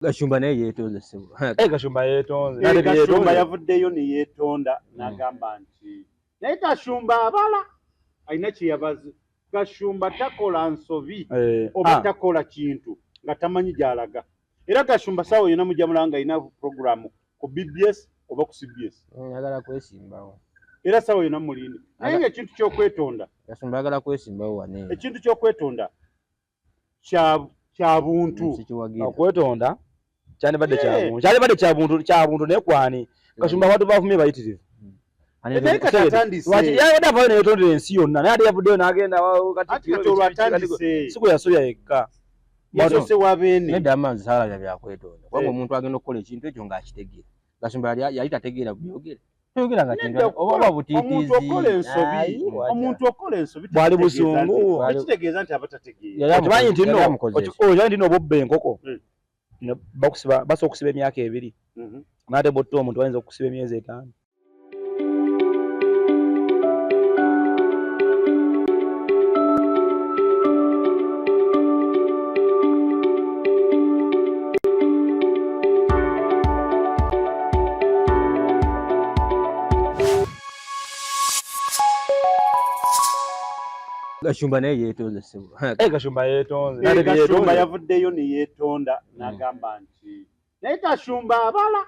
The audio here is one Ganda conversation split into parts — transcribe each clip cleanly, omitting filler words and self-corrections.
Gashumba naye yeetonze ssebo. Eh, Gashumba yeetonze. Eh, Gashumba yavuddeyo ne yeetonda n'agamba nti naye Gashumba abala alina kye yabaze. Gashumba takola nsobi Eh, oba ah, takola kintu nga tamanyi gy'alaga. Era Gashumba saawa yonna mujja mulaba nga alina puroguramu ku BBS oba ku CBS. Ayagala kwesimbawo. Era saawa yonna mulinde. Naye ng'ekintu ky'okwetonda, Gashumba ayagala kwesimbawo wano eno. ekintu ky'okwetonda kya kya buntu. Sikiwagira. Okwetonda kyandibadde Eh. kya buntu. Kyandibadde kya buntu, kya buntu naye kwani? Gashumba abantu bavumye bayitirivu. Naye kati atandise. Lwaki yabadde avaayo ne yeetondera ensi yonna naye ate yavuddeyo n'agenda Anti kati olwo atandise. Si gwe yasobya yekka. Yasoose wa beene. Nedda amanzi saalabya bya kwetonda. Kubanga Eh. omuntu agenda okukola ekintu ekyo ng'akitegeera. Gashumba yali yali tategeera byogera. Toyogera nga kintu Nedda, oba oba butiitiizi. Omuntu okola ensobi, Ayi, watya. omuntu okola ensobi Bwali tekitegeeza nti- busungu. tekitegeeza nti aba tategeera. Yali Okimanyi nti yali nno amukoze okimanyi nti nno obubba enkoko Mm. ne bakusiba basobola okusiba emyaka 2 n'ate bw'otta omuntu bayinza okukusiba emyezi 5. Gashumba naye yeetonze ssebo. Eh, Gashumba yeetonze. Eh, N'ate Gashumba yeetonze. yavuddeyo ne yeetonda n'agamba nti naye Gashumba abala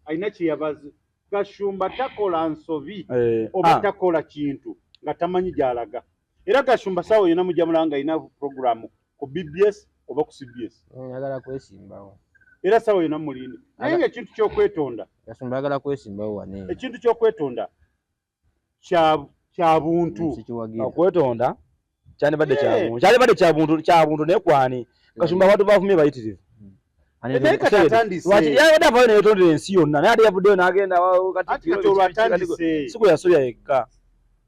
alina kye yabaze. Gashumba takola nsobi Eh, oba ah, takola kintu nga tamanyi gy'alaga. Era Gashumba saawa yonna mujja mulaba nga alina puroguramu ku BBS oba ku CBS. Ayagala kwesimbawo. Era saawa yonna mulinde. Naye ng'ekintu ky'okwetonda, Gashumba ayagala kwesimbawo wano eno. ekintu ky'okwetonda kya kya buntu. Sikiwagira. Okwetonda kyandibadde kya Eh. buntu. Kyandibadde kya buntu, kya buntu naye kwani? Gashumba abantu bavumye bayitirivu. Naye kati atandise. Lwaki yabadde avaayo ne yeetondera ensi yonna naye ate yavuddeyo n'agenda Anti kati olwo atandise. Si gwe yasobya yekka.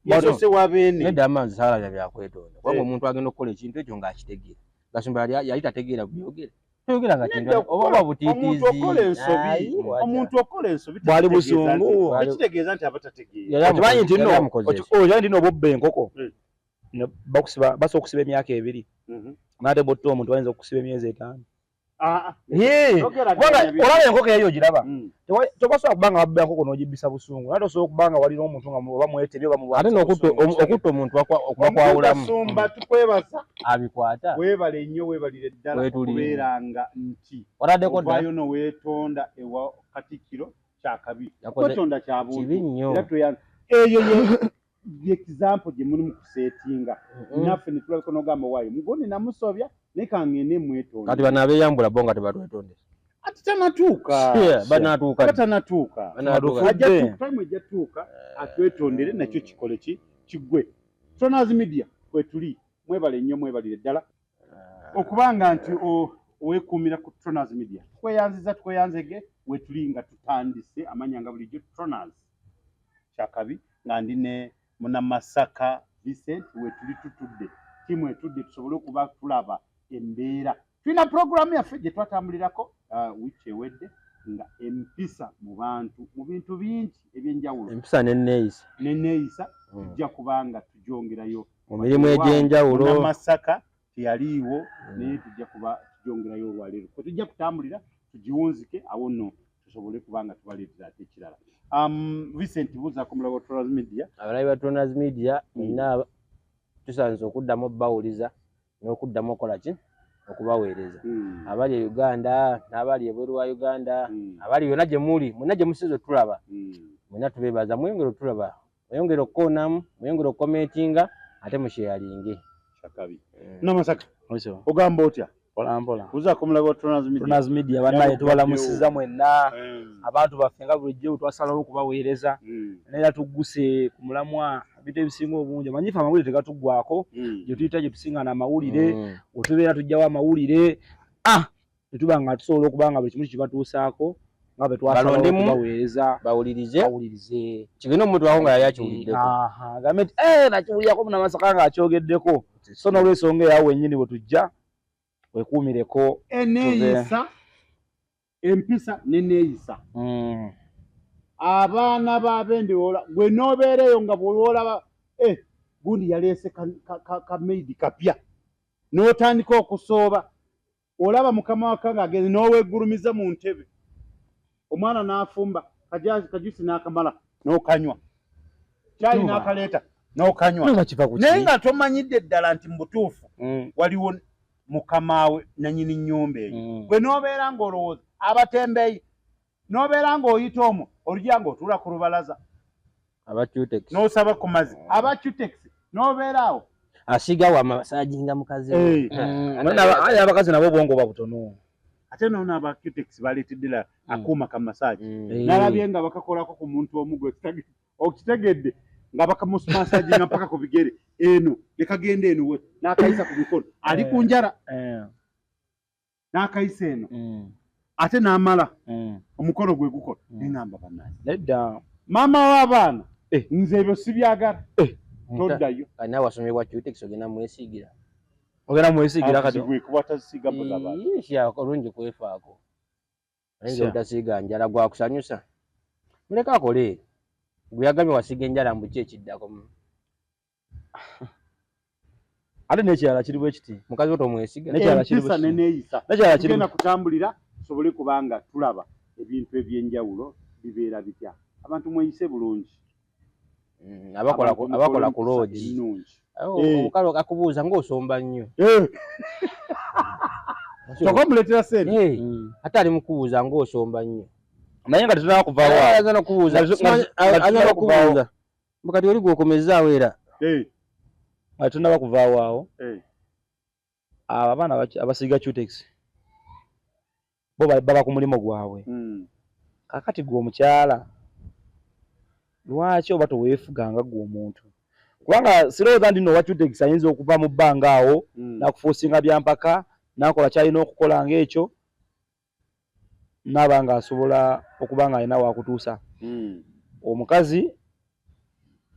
Yasoose wa beene. Nedda amanzi saalabya bya kwetonda. Kubanga Eh. omuntu agenda okukola ekintu ekyo ng'akitegeera. Gashumba yali yali tategeera byogera. Toyogera nga kintu Nedda, oba oba butiitiizi. Omuntu okola ensobi, Ayi, watya. omuntu okola ensobi Bwali tekitegeeza nti- busungu. tekitegeeza nti aba tategeera. Yali Okimanyi nti yali nno amukoze ki? okimanyi nti nno obubba enkoko Mm. ne bakusiba basobola okusiba emyaka 2 n'ate bw'otta omuntu bayinza okukusiba emyezi 5. Ah, ah. Yee, Yogera kubanga ganya bintu. olaba enkoko eyo ogiraba. Tobasobola kubanga wabba enkoko n'ogibbisa busungu. Naye tosobola okubanga walina omuntu nga oba mwetebye oba Ate n'okutta okutta omuntu okubakwawulamu. Gashumba tukwebaza Abikwata. weebale nnyo weebalire ddala Weetuli. okubeeranga nti Wataddeko dda. ovaayo noweetonda ewa Katikkiro kyakabi. Yakoze Kwetonda kya buntu. kibi nnyo. Era eyo ye example gye mulimu kuseetinga. Naffe ne tulabika n'ogamba waayo mugundi namusobya naye kangende mwetonde. Kati bano abeeyambula bo nga tebatwetondesa. Ati tanatuuka. Yeah, banatuuka Aba ddi? tanatuuka. Banatuuka ddi? Ajja tuuka, time ejja tuuka atwetondere nakyo kikole ki kiggwe. Tronas Media kwetuli mwebale nnyo mwebalire ddala okubanga nti weekuumira ku Tronas Media. Tweyanziza tweyanzege wetuli nga tutandise amanya nga bulijjo Tronas kyakabi nga ndi ne Munnamasaka Vincent wetuli tutudde ttiimu etudde tusobole okuba tulaba embeera. Tulina pulogulaamu yaffe gye twatambulirako wiiki ewedde nga empisa mu bantu mu bintu bingi ebyenjawulo. Empisa n'enneeyisa. N'enneeyisa tujja kubanga tugyongerayo. Mu mirimu egy'enjawulo. Munnamasaka teyaliiwo naye tujja kuba tugyongerayo olwaleero. Kwe tujja kutambulira tugiwunzike awo nno tusobole kubanga tubaleetera ate ekirala. Vincent buuzaako omulabi wa Tronas Media. Abalabi ba Tronas Media mwenna tusanze okuddamu obbawuliza n'okuddamu okukola ki? Okubaweereza. Abali e Uganda n'abali ebweru wa Uganda, abali yonna gye muli, mwenna gye musinze otulaba. Mwenna tubeebaza, mweyongere otulaba, mweyongere okukoonamu, mweyongere okukomentinga ate musheyalinge. Kyakabi. Namasaka, ogamba otya? Mpola mpola. Buuzaako omulabi wa Tronas Media. Tronas Media bannaye tubalamusizza mwenna. Abantu baffe nga bulijjo twasalawo okubaweereza. Naye tugguse ku mulamwa ebintu ebisinga obungi. Omanyi ffe amawulire tegatuggwaako. Gye tuyita gye tusingana amawulire, wetubeera tujjawo amawulire. Ne tuba nga tusobola okuba nga buli kimu kibatuusaako nga bwe twasalawo okubaweereza. Bawulirize. Bawulirize. Kigende omuntu wako nga yali akiwuliddeko. Agambe nti, nakiwulirako Munnamasaka ng'akyogeddeko. So n'olw'ensonga eyo awo wennyini bwe tujja wekuumireko. Enneeyisa, empisa n'enneeyisa. Abaana b'abendiwola gwe n'obeereyo nga bw'olaba gundi yaleese ka maid kapya n'otandika okusooba. Olaba mukama waka ng'agenze n'oweggulumiza mu ntebe, omwana n'afumba kajusi n'akamala n'okanywa, kyayi n'akaleeta n'okanywa, naye nga tomanyidde ddala nti mu butuufu waliwo mukamaawe nanyini nnyumba eyo. Gwe n'obeera ng'olowooza abatembeeyi, n'obeera ng'oyita omwo olujja ng'otuula ku lubalaza n'osaba ku mazzi aba Cutex n'obeera awo asiga wa masajinga mukazi we. Aye abakazi nabo obwongo buba butono. Ate nono aba Cutex baleetedde la akuuma ka massage. Nalabye nga bakakolako ku muntu omu gwe okitegedde nga bakamumasajinga mpaka ku bigere eno ne kagenda eno we n'akayisa ku mikono ali ku njala n'akayisa eno ate n'amala omukono gwe gukola neŋŋamba bannange nedda maama w'abaana nze ebyo sibyagala toddayo. Nawe wasomebwa Cutex ogenda mwesiigira ogenda mwesiigira kati kuba tazisiiga mpoza abaana olungi kwefaako ayinza obutasiiga njala gwakusanyusa muleke akole gwe yagambye wasiiga enjala mbu ki ekiddako ate n'ekirala kiri bwe kiti mukazi wo tomwesiga empisa neneeyisa tugenda kutambulira tusobole kubanga tulaba ebintu eby'enjawulo bibeera bitya abantu mweyise bulungi abakola ku loogi omukalo akubuuza ng'osomba nnyo kyokka omuleetera ssente ate ali mukubuuza ng'osomba nnyo naye nga tetunaba kuvaawo ayinza n'okubuuza mukati oli gwokomezaawo era nga tetunaba kuvaawo awo abo abaana abasiiga Cutex bo baba ku mulimu gwabwe. Kakati gwe omukyala lwaki oba toweefuganga gwe omuntu kubanga sirowooza nti nno owa Cutex ayinza okuva mu bbanga awo n'akufuusinga byampaka n'akola ky'alina okukola ng'ekyo n'aba ng'asobola okuba ng'alina waakutuusa. Omukazi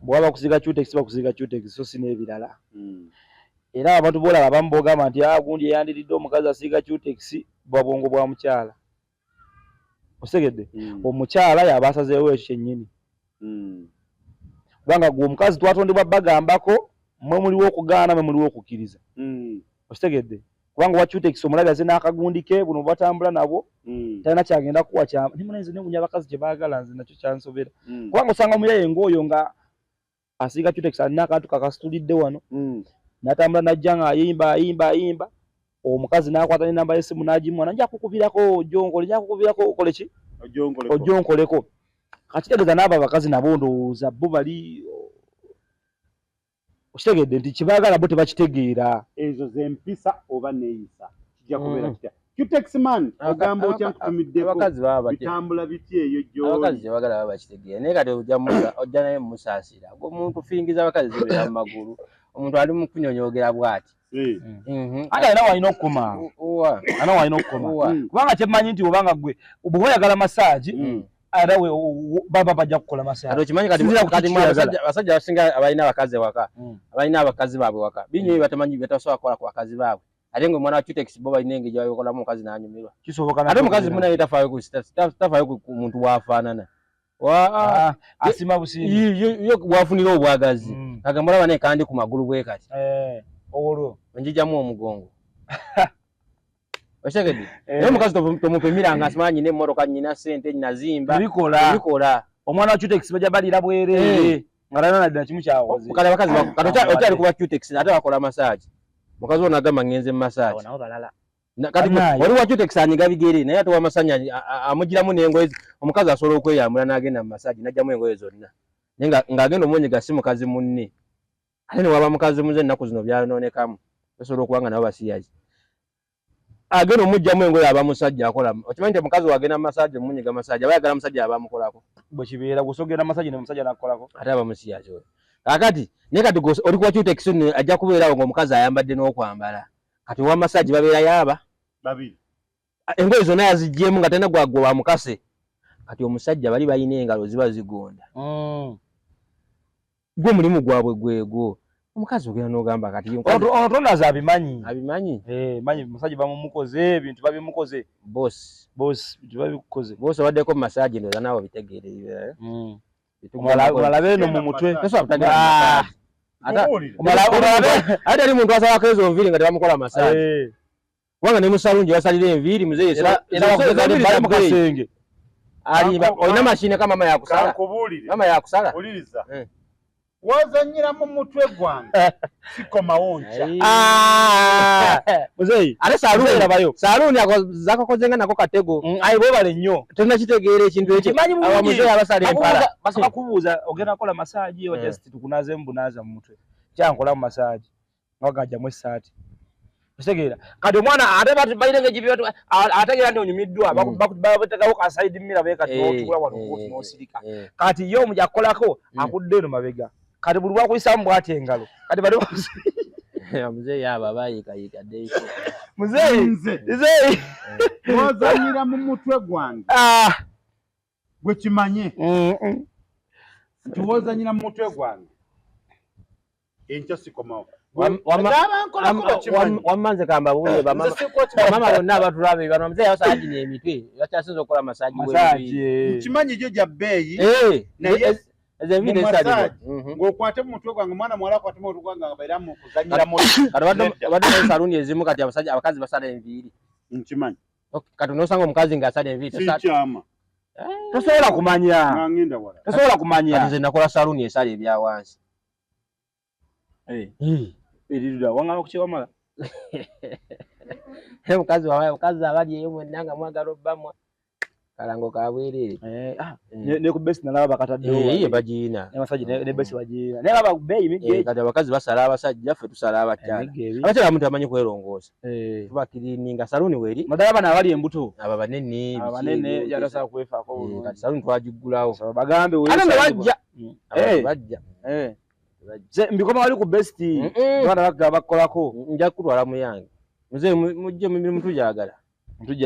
bw'aba bakusiiga Cutex bakusiiga Cutex so si n'ebirala. Era abantu b'olaba abamu b'ogamba nti gundi eyandiridde omukazi asiiga Cutex buba bwongo bwa mukyala. Okitegedde? Omukyala y'aba asazeewo ekyo kyennyini. Kubanga gwe omukazi twatondebwa bagambako mmwe muliwo okugaana mmwe muliwo okukkiriza. Okitegedde? Kubanga owa Cutex omulabi azze n'akagundi ke buno bw'atambula nabwo talina kyagenda kuwa kya naye munaye nze newuunya abakazi kye baagala nze nakyo kyansobera. Kubanga osanga omuyaye ng'oyo nga asiiga Cutex alina akantu kakasitulidde wano n'atambula n'ajja ng'ayimba ayimba ayimba omukazi n'akwata n'ennamba y'essimu n'agimuwa nja kukubirako ojonkole nja kukubirako okole ki ojonkoleko. Kakitegeeza n'abo abakazi nabo ndowooza bo bali okitegedde nti kyebaagala bo tebakitegeera. Ezo z'empisa oba neeyisa kijja kubeera kitya? Cutex man ogamba otya nkutumiddeko bitambula biti eyo gy'oli? Abakazi tebagala baba bakitegeera naye kati ojja naye mmusaasira gwe omuntu fingiza abakazi zibeera mu magulu omuntu ali mu kunyonyoogera bw'ati. Ate alina walina okukoma alina walina okukoma kubanga kyemmanyi nti obanga gwe bw'oba oyagala masaagi era baba bajja kukola masaagi. Okimanyi kati abasajja abasinga abalina abakazi ewaka abalina abakazi baabwe waka bingi batamanyi batasobola kukola ku bakazi baabwe ate nga omwana wa Cutex bo balina engeri gyebabikolamu omukazi n'anyumirwa. Kisoboka ate omukazi munaye tafaayo ku muntu bw'afaanana asima busiimi ye bw'afunira obwagazi agamba olaba naye kandi ku magulu bwe kati olwo njijamu omugongo okitegedde naye omukazi tomupimiranga simanyi nyina emmotoka nyina ssente nazimba tebikola omwana wa Cutex bajja balira bwereere nga talina na kimu kyakoze. Kati abakazi kati okyali kuba Cutex ate bakola massage mukazi ono agamba ngenze mu massage nabo balala kati oli wa Cutex anyiga bigere naye ate wamasanya amugiramu n'engoye omukazi asobola okweyambula n'agenda mu massage n'ajjamu engoye zonna naye ng'agenda omunyiga si mukazi munne ate ne waba mukazi muze ennaku zino byayonoonekamu basobola okuba nga nabo basiyazi agenda omugjamu engoye aba musajja akola okimanyi nti omukazi wagenda mu massage omunyiga massage aba ayagala musajja aba amukolako bwe kibeera gw'osogenda massage ne musajja n'akukolako ate aba musiyazi oyo kaakati naye kati oli kuwa Cutex nno ajja kubeerawo ng'omukazi ayambadde n'okwambala kati owa massage babeera yaaba babiri engoye zonna yaziggyemu nga talina gwagwe bamukase kati omusajja bali balina engalo ziba zigonda gwe mulimu gwabwe gwegwo omukazi ogenda n'ogamba kati ono tonaza abimanyi abimanyi manyi musajja bamumukoze ebintu babimukoze boss boss bintu babikukoze boss obaddeko mu massage ndowooza naawe obitegeere omalabe eno mu mutwe ate ali muntu asalako ezo nviiri nga tebamukola massage. Kubanga ne mu saluni gye basalira enviiri muzeeyi era mu kasenge. Alimba olina mashini ka mama yakusala. Kankubuulire. Mama yakusala. Wuliriza. Wazannyira mu mutwe gwange. Sikomawo nkya. Muzeeyi. Ate saluuni zakokoze nga nako katego. Ayi bwebale nnyo. Tonnakitegeera ekintu ekyo. Kimanyi bulungi. Aba muzeeyi abasala empala. Basooka kubuuza ogenda kukola massage oba just tukunaazeemu bunaaza mu mutwe. Kyankola mu massage. Nga gajjamu essaati. Otegeera. Kati omwana ate balina engeri gye ategeera nti onyumiddwa, bateekawo ka side mirror bwe kati n'otuula wano bw'oti n'osirika. Kati ye omu gy'akukolako akudde eno mabega. Kati buli lw'akuyisaamu bw'ati engalo. Kati bali Muzeeyi abo abayiikayiika ddeiko. Muzeeyi, muzeeyi. Wazannyira mu mutwe gwange. Gwe kimanye. Nti wozannyira mu mutwe gwange. Enkya sikomawo. Wamma nze kambabuulire bamama bonna abatulaba bano muzeeyi abasala gino emitwe bakyasinze okukola massage w'enviiri. Nkimanyi gyo gya bbeeyi. Naye ezo enviiri esalibwa. Ng'okwate mu mutwe gwange omwana muwala akwate mu mutwe gwange nga baira mu kuzannyira mu. Kati obadde ne saluuni ezimu kati abasajja abakazi basala enviiri. Nkimanyi. Kati n'osanga omukazi ng'asala enviiri. Sikyama. Tosobola kumanya. Ngenda wala. Tosobola kumanya. Kati nze nakola saluuni esala ebya wansi. Eririra wangala okukyewamala. Mukazi wawe mukazi abali eyo mwenna nga mwagala obbamwa kalango ka bwereere. Ne ku besi nalaba bakataddewo. Ye bagiina. Abasajja ne besi bagiina. Naye baba bbeeyi migga. Kati abakazi basala abasajja ffe tusala abakyala. Abakyala abamu tebamanyi kwerongoosa. Tuba kirininga saluuni weeri. Naddala bano abali embuto. Abo abanene. Abanene yatasobola kwefaako bulungi. Kati saluuni twagiggulawo. Bagambe Ate nga bajja. Bajja. Mbikoma wali ku besti. Abaana bakolako. Nja kutwala mu yange. Muzeeyi mujje mu mirimu tugyagala.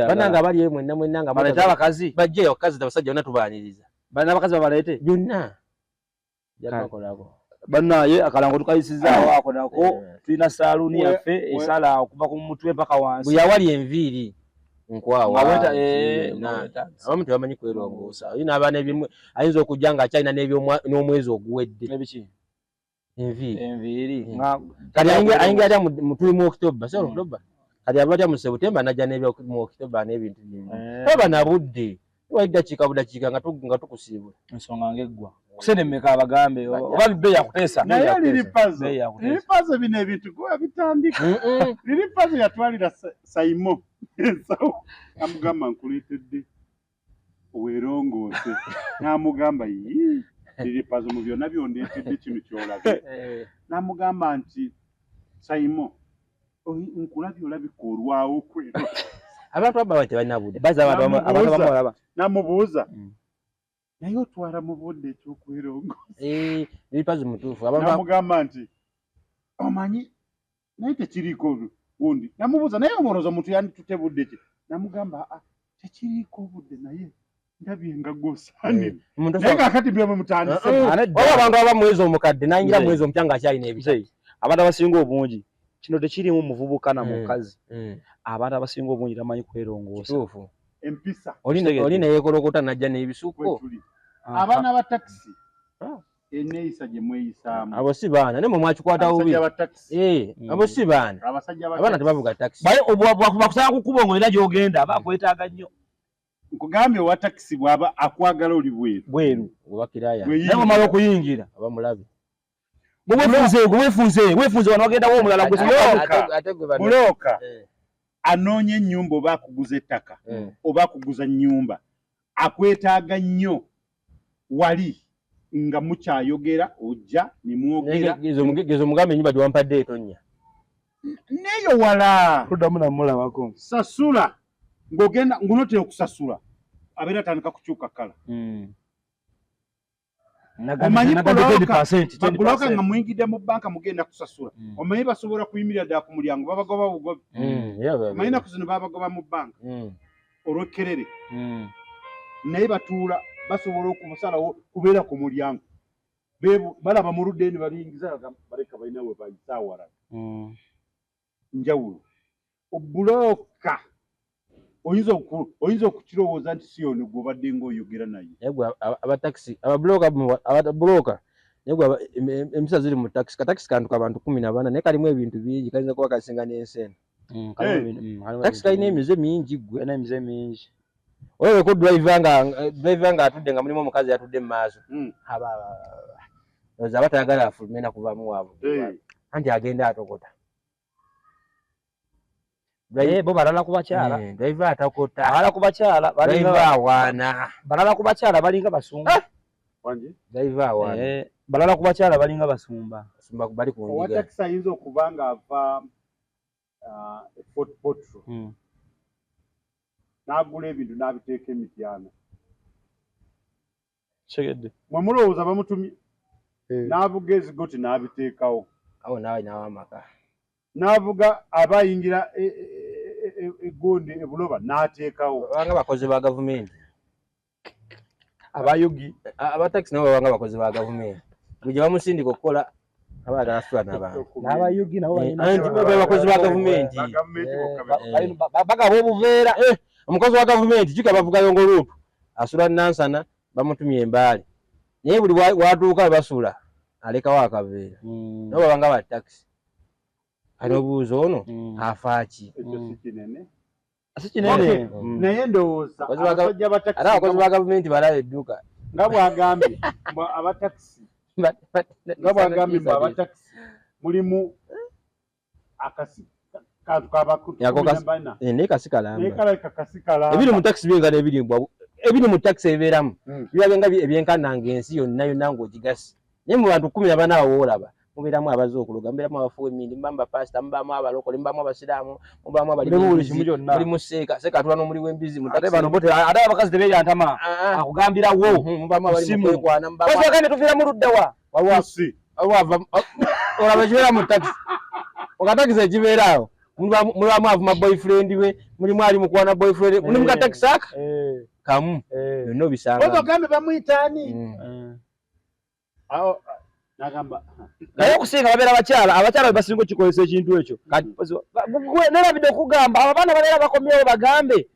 Bannange abali eyo mwenna mwenna nga baleete abakazi. Bajje abakazi abasajja bonna tubaaniriza. Bana abakazi babaleete? Byonna. Jabakolako. Bannaye akalango tukayisizaawo ako nako tulina saluuni yaffe esala okuva ku mutwe mpaka wansi. Bwe yawali enviiri nkwawa. Abamu tebamanyi kwerongoosa. Olina abaana ebimu ayinza okujja ng'akyalina n'omwezi oguwedde. Ebiki? Enviiri. Enviiri. Kati ayingira atya tuli mu October, si October? Kati aba atya mu September n'ajja mu October n'ebintu bingi. Taba na budde. Wali dakiika budakiika nga tukusiibula. Ensonga ng'eggwa. Kusente mmeka abagambe oba bbe yakuteesa. Naye Lilipazo bino ebintu gwe bitandika. Lilipazo yatwalira Saimo ensawo amugamba nkuleetedde weerongoose n'amugamba yii Lilipazo mu byonna byondeetedde kino ky'olabye. N'amugamba nti Saimo nkulabye olabika olwawo kwero. Abantu abo tebalina budde. N'amubuuza naye otwala mu budde eky'okwerongoosa. Lilipazo mutuufu. N'amugamba nti omanyi naye tekiriiko gundi. N'amubuuza naye omulowooza omuntu yanditutte budde ki? N'amugamba tekiriiko budde naye ndabye nga gw'osaanidde. Naye kaakati byomwe mutandise. Oba abantu aba mwezi omukadde n'ayingira mwezi omupya ng'akyalina ebisa. Abantu abasinga obungi kino tekirimu muvubuka na mukazi. Abantu abasinga obungi tamanyi kwerongoosa. Kituufu. Empisa. Oli neyeekolokota n'ajja n'ebisuko. Abaana ba takisi enneeyisa gye mweyisaamu. Abo si baana naye mmwe mwakikwata bubi. Abo si baana. Abaana tebavuga takisi. Bakusanga ku kkubo ng'olina gy'ogenda aba akwetaaga nnyo. Nkugambye owa takisi bw'aba akwagala oli bweru. Bweru. Oba kiraya. Naye bw'omala okuyingira. Aba mulabe. Weefunze wano wagendawo omulala gwe. Bulooka anoonya ennyumba oba akuguza ettaka oba akuguza nnyumba akwetaaga nnyo wali nga mukyayogera ojja ne mwogera. Gezo mugambe ennyumba gye wampadde etonnya. Neeyo wala. Tuddamu namulabako. Sasula ng'ogenda ng'onootera okusasula abeera atandika kukyuka kkala. Omanyi bulooka nga muyingidde mu bbanka mugenda kusasula. Omanyi basobola kuyimirira ddala ku mulyango babagoba bugobi. Omanyi ennaku zino babagoba mu bbanka olw'ekkerere. Naye batuula basobola okusalawo kubeera ku mulyango. Balaba mu ludda eno baliyingiza baleka balina we bayisa awalala. Njawulo. Obulooka oyinza okukirowooza nti si ono gw'obadde ng'oyogera naye. Abatakisi ababulooka naye gwe empisa ziri mu takisi. Katakisi kantu k'abantu 14 naye kalimu ebintu bingi kayinza kuba kasinga n'ensi eno. Takisi talina emize mingi gwe. Alina emize mingi. Olabeko driver nga atudde nga mulimu omukazi atudde mu maaso. Aba ndowooza aba tayagala afulume na kuvaamu waabwe. Anti agenda atokota. Bo balala ku bakyala. Driver atakota. Balala ku bakyala. Driver awaana. Balala ku bakyala balinga basumba. Driver awaana. Balala ku bakyala balinga basumba. Basumba bali ku ndiga. Owa takisi ayinza okuba ng'ava Fort Portal. N'agula ebintu n'abiteeka emityana. Kitegedde. Mwe mulowooza bamutumye. N'avuga ezigoti n'abiteekawo. Awo naawe n'awamaka. N'avuga aba ayingira eggundi ebuloba n'ateekawo. Babanga bakozi ba gavumenti. Abayugi. Abatakisi nabo babanga bakozi ba gavumenti. Buli gye bamusindika okukola aba ayagala asula n'abantu. N'abayugi nabo balina. Anti bakozi ba gavumenti. Bagaba obuveera. Omukozi wa gavumenti jjukira bavugayo ng'oluutu asula Nansana bamutumye Embaale. Naye buli watuuka basula alekawo akaveera. Nabo babanga ba takisi. Kati obuuza ono afa ki? Ekyo si kinene. Si kinene. Naye ndowooza abasajja ba takisi. Ate abakozi ba gavumenti balaba edduuka. Nga bw'agambye abatakisi. Nga bw'agambye mbu abatakisi mulimu akasi kantu kabakubana. Naye kasi kalamba. Naye kalabika kasi kalamba. Ebiri mu takisi byenkana ebiri mbwa. Ebiri mu takisi ebibeeramu. Biba nga ebyenkana ng'ensi yonna yonna ng'ogigasi. Naye mu bantu 14 awo woolaba. Mubeeramu abazze okuloga, mubeeramu abafuuwa emmindi, mubaamu bapasita, mubaamu abalokole, mubaamu abasiraamu, mubaamu abalimi, mulimu seeka, seeka atula n'omuli w'embizi mu takisi. Ate abakazi tebeeyantama, akugambirawo. Mubaamu abali mu kwekwana, mubaamu. Wazira tuviiramu ludda wa? Olaba ekibeera mu takisi. Okatakisi ekibeera awo. Mulimu avuma boyfriend we, mulimu ali mukwana boyfriend, mulimu katakisi aka? Kamu. Byonna obisanga. Oba ogambe bamuyita ani? Awo nagamba naye okusinga babeera bakyala, abakyala be basinga okukikozesa ekintu ekyo. Nerabidde okugamba abo abaana babeera bakomyewo bagambe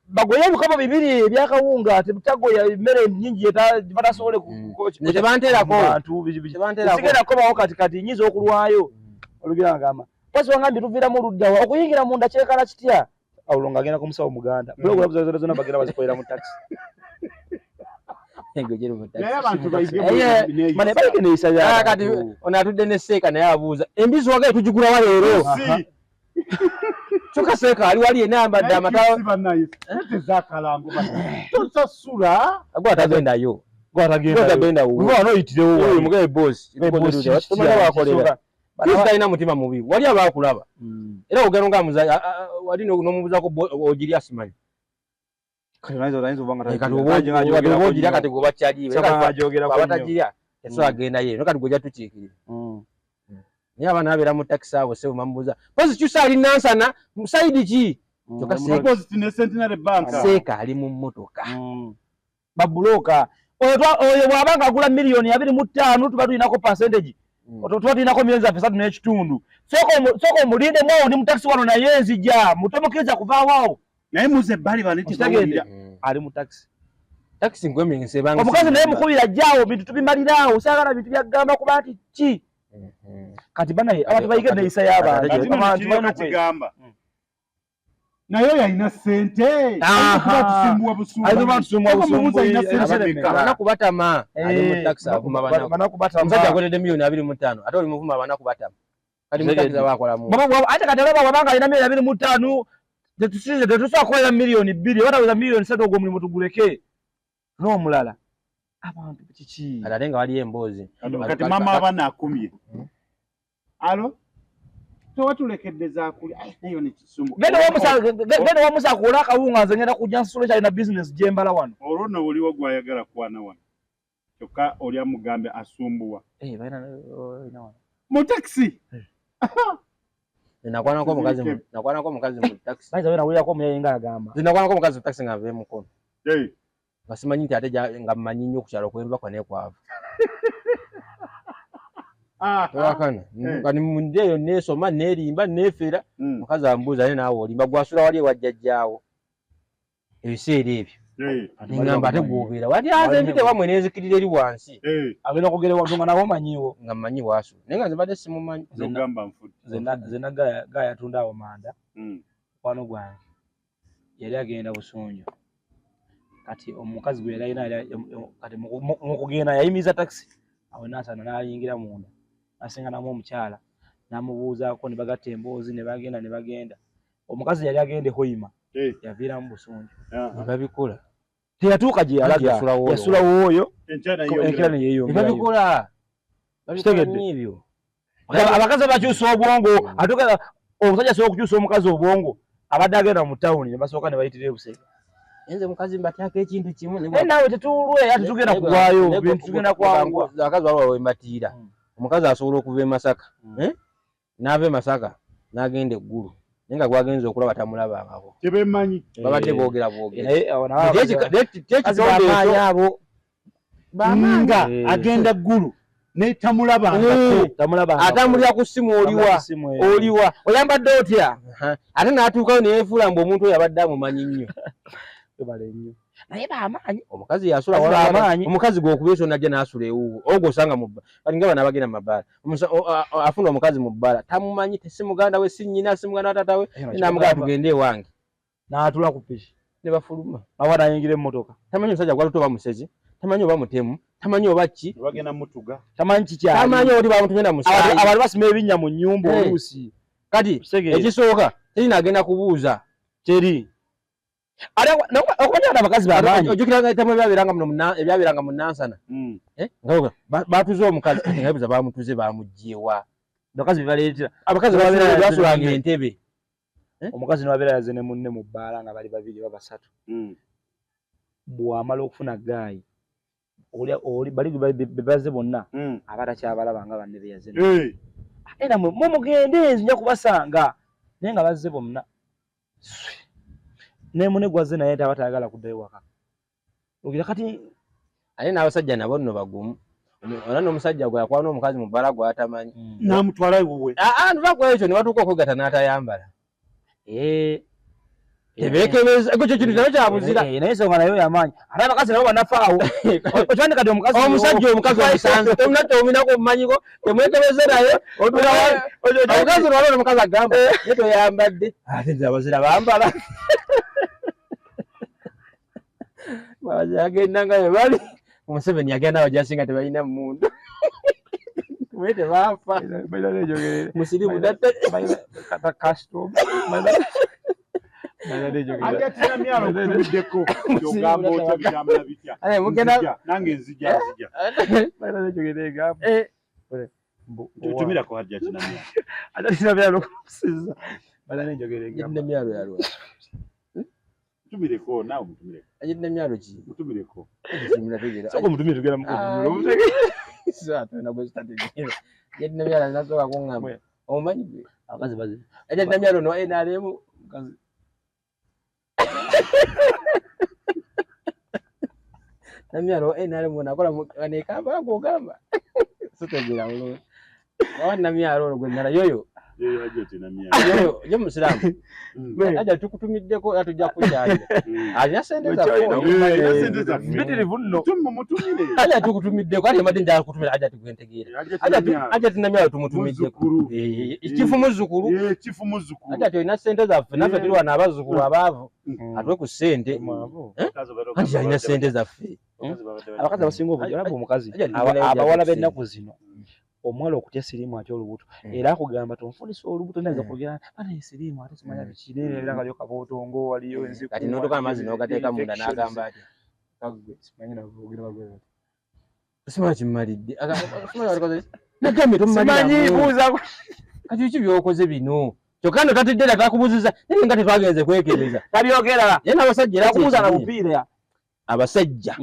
bagoye ebikopo bibiri ebyakawunga, tebutagoya emmere nnyingi batasobole Tebanteerako. Sigenda kukomawo kati kati nnyinza okulwayo. Olugira ngamba pozi wangambye tuviiramu ludda wa okuyingira munda kyekala kitya? Awo ng'agenda ku musawo Muganda. Pulogulaamu zonna zonna bagenda bazikolera mu takisi. Naye abantu bayige neeyisa y'abantu. Kati ono atudde ne seeka naye abuuza embizi wagaye tugigula wa leero? Kyokka seeka ali wali yenna ayambadde amatawa. Tosasula. Gwe atagendayo. Gwe atagendayo. Gwe wano oyitirewo. Mugabe boss. Tomanyi wakolera. Kristo talina mutima mubi. Wali abaakulaba. Era ogenda ng'amuza wali n'omubuuzaako ogirya simanyi. Kati oba ogirya kati gwe bakyaliwe. Abatagirya tesobola agenda ye. Kati gwe ojja tukiikirira. Naye abaana babeera mu takisi abo ssebo bamubuuza pozi kyusa ali Nansana sayidi ki? Kyokka seeka ali mu mmotoka. Babulooka. Oyo bw'aba ng'agula miliyoni 25 tuba tulinako percentage. Tuba tulinako miliyoni zaffe 3.5. Sooka omulindemu awo ndi mu takisi wano naye nzija. Mutomukkiriza kuvaawo awo. Naye muze ebbali bane tebawulira. Ali mu takisi. Takisi nkwemingisa ebanga. Omukazi naye mukubira ajjaawo bintu tubimaliraawo. Saagala bintu byagamba kuba nti ki. Kati banaye abantu bayige neeyisa y'abantu. Abantu balina kigamba. Naye yalina ssente. Abanaku batama. Ali mu takisi avuma banaku. Omusajja akoledde miliyoni 25 ate oli muvuma abanaku batama. Kati mu takisi abakolamu. Ate kati olaba bw'abanga alina miliyoni 25 tetusobola kukolera miliyoni 2 oba taweza miliyoni 3 ogwo omulimu tuguleke n'omulala. Abantu kiki? Kati ate nga waliyo emboozi. Kati maama abaana akumye. Alo? Tewatulekedde zaakulya. Naye ne kisumbu. Genda wamusa akola akawunga nze ngenda kujja nsasula kyalina bizinesi gye mbala wano. Olwo nno buliwo gw'ayagala kwana wano. Kyokka oli amugambe asumbuwa. Mu takisi. Nakwanako omukazi mu takisi. Bayinza nawulirako omuyaye ng'agamba. Nakwanako omukazi mu takisi nga nva e Mukono. Nga simanyi nti ate nga mmanyi nnyo ku kyalo kwenva kwa nekwava. Tolakana. Kati mundeeyo neesoma neerimba neefera. Mukazi ambuuza naye naawe olimba gwasula wali ewa jjajjaawo. Ebiseera ebyo. Nengamba ate gwobeera wati aze mpite wamwe nenzikirira eri wansi. Agenda okwogera ewantu nga nawe omanyiiwo. Nga mmanyi waasula naye nga nze mbadde simumanyi. Nze gaya atunda awo manda mukwano gwange yali agenda Busunju kati omukazi gwe yali alina kati mu kugenda yayimiriza takisi awo Nansana n'ayingira munda n'asinganamu omukyala n'amubuuzaako ne bagatta emboozi ne bagenda ne bagenda omukazi yali agenda e Hoima yaviiramu Busunju ne babikola teyatuuka gye yalaga yasulawo oyo enkera ne yeeyongerayo babikola kitegedde ebyo abakazi bakyusa obwongo ate omusajja asobola okukyusa omukazi obwongo abadde agenda mu tawuni ne basooka ne bayitira ebusega nze mukazi mbatyako ekintu kimu naye naawe tetulwe ate tugenda kugwayo bintu tugenda kwanguwa abakazi baba wembatiira omukazi asobola okuva e Masaka n'ava e Masaka n'agenda e Ggulu naye nga gwagenze okulaba tamulabangako tebemanyi babadde boogera bwogera naye abo nga agenda Ggulu naye tamulabangako atambulira ku ssimu oliwa oliwa oyambadde otya ate n'atuukayo neyefuula mbu omuntu oyo abadde amumanyi nnyo naye bamaanyi omukazi yasula omukazi gw'okuba esyo najja n'asula ewuwo ogwo osanga mu kati nga bano abagenda mu mabaala afuna omukazi mu bbaala tamumanyi si muganda we si nnyina si muganda wa taata we namugamba tugende ewange n'atula ku piki ne bafuluma awa n'ayingira emmotoka tamanyi omusajja gw'atutte oba musezi tamanyi oba mutemu tamanyi oba ki bagenda mutuga tamanyi kikyali tamanyi oli bamutumye na musaayi abantu basima ebinnya mu nnyumba oluusi kati ekisooka teri n'agenda kubuuza teri okumanya abakazi bamaanyi ojjukira etamu ebyabeeranga mu Nansana batuze omukazi nga bebuuza bamutuze bamuggyewa abakazi bebaleetera abakazi basulanga entebe omukazi n'abeera yaze ne munne mu bbaala nga bali babiri oba basatu bw'amala okufuna gaayi oli bali bebaze bonna aba takyabalaba nga banne be yaze ate namwe mumugende nja kubasanga naye nga bazze bonna ne munne gwazze naye taba tayagala kuddayo waka ogira kati ate n'abasajja nabo nno bagumu ona n'omusajja gwe yakwana omukazi mu bbala gw'atamanyi n'amutwala ewuwe nva ku ekyo ne batuuka okwegatta n'atayambala tebeekebeza ekyo kintu nakyo kyabuzira naye ensonga nayo yamaanyi ate abakazi nabo banafa awo okimanyi kati omukazi omusajja omukazi omusanze temunatya ominako omumanyiko temwekebeze naye omukazi olwalwo omukazi agamba ye toyambadde ate nze abazira bambala agenda nga bebali Museveni agenda abajasinga tebalina mmundu mwe tebaafa musirimu Mutumireko naawe mutumireko. Ajja Namyalo ki? Mutumireko. Soko mutumire tugenda mu Sasa Ajja Namyalo nasooka kuŋŋamba. Omumanyi gwe? Abakazi bazi. Ajja Namyalo no NRM. Mukazi. Namyalo NRM nakola wano e Kampala gw'ogamba. Sitegeera bulungi. Owa Namyalo olwo gwe nnala yoyo. Yoyo ye Musiraamu. Ajja tukutumiddeko era tujja kukyalira. Alina ssente zaffe. Mpitirivu nno. Ajja tukutumiddeko ate mbadde njagala kutumira ajja tugwentegeera. Ajja Namyalo tumutumiddeko. Kifu muzzukulu. Kifu muzzukulu. Ajja tulina ssente zaffe naffe tuli wano abazzukulu abaavu. Atuwe ku ssente. Anti alina ssente zaffe. Abakazi abasinga obungi olaba omukazi abawala b'ennaku zino omuwala okutya siriimu atya olubuto era akugamba tonfunisa olubuto naza kwogera bana siriimu ate simanya biki naye era nga kabootongo waliyo enziku kati n'otuuka amazzi n'ogateeka munda n'agamba atya kagwe simanyi naboogera bagwe bati simanyi kimmalidde nagambye tomumanyi buuza kati biki by'okoze bino kyokka nno tatidde era takubuuziza naye nga tetwagenze kwekebeza tabyogera naye n'abasajja era takubuuza na bupiira abasajja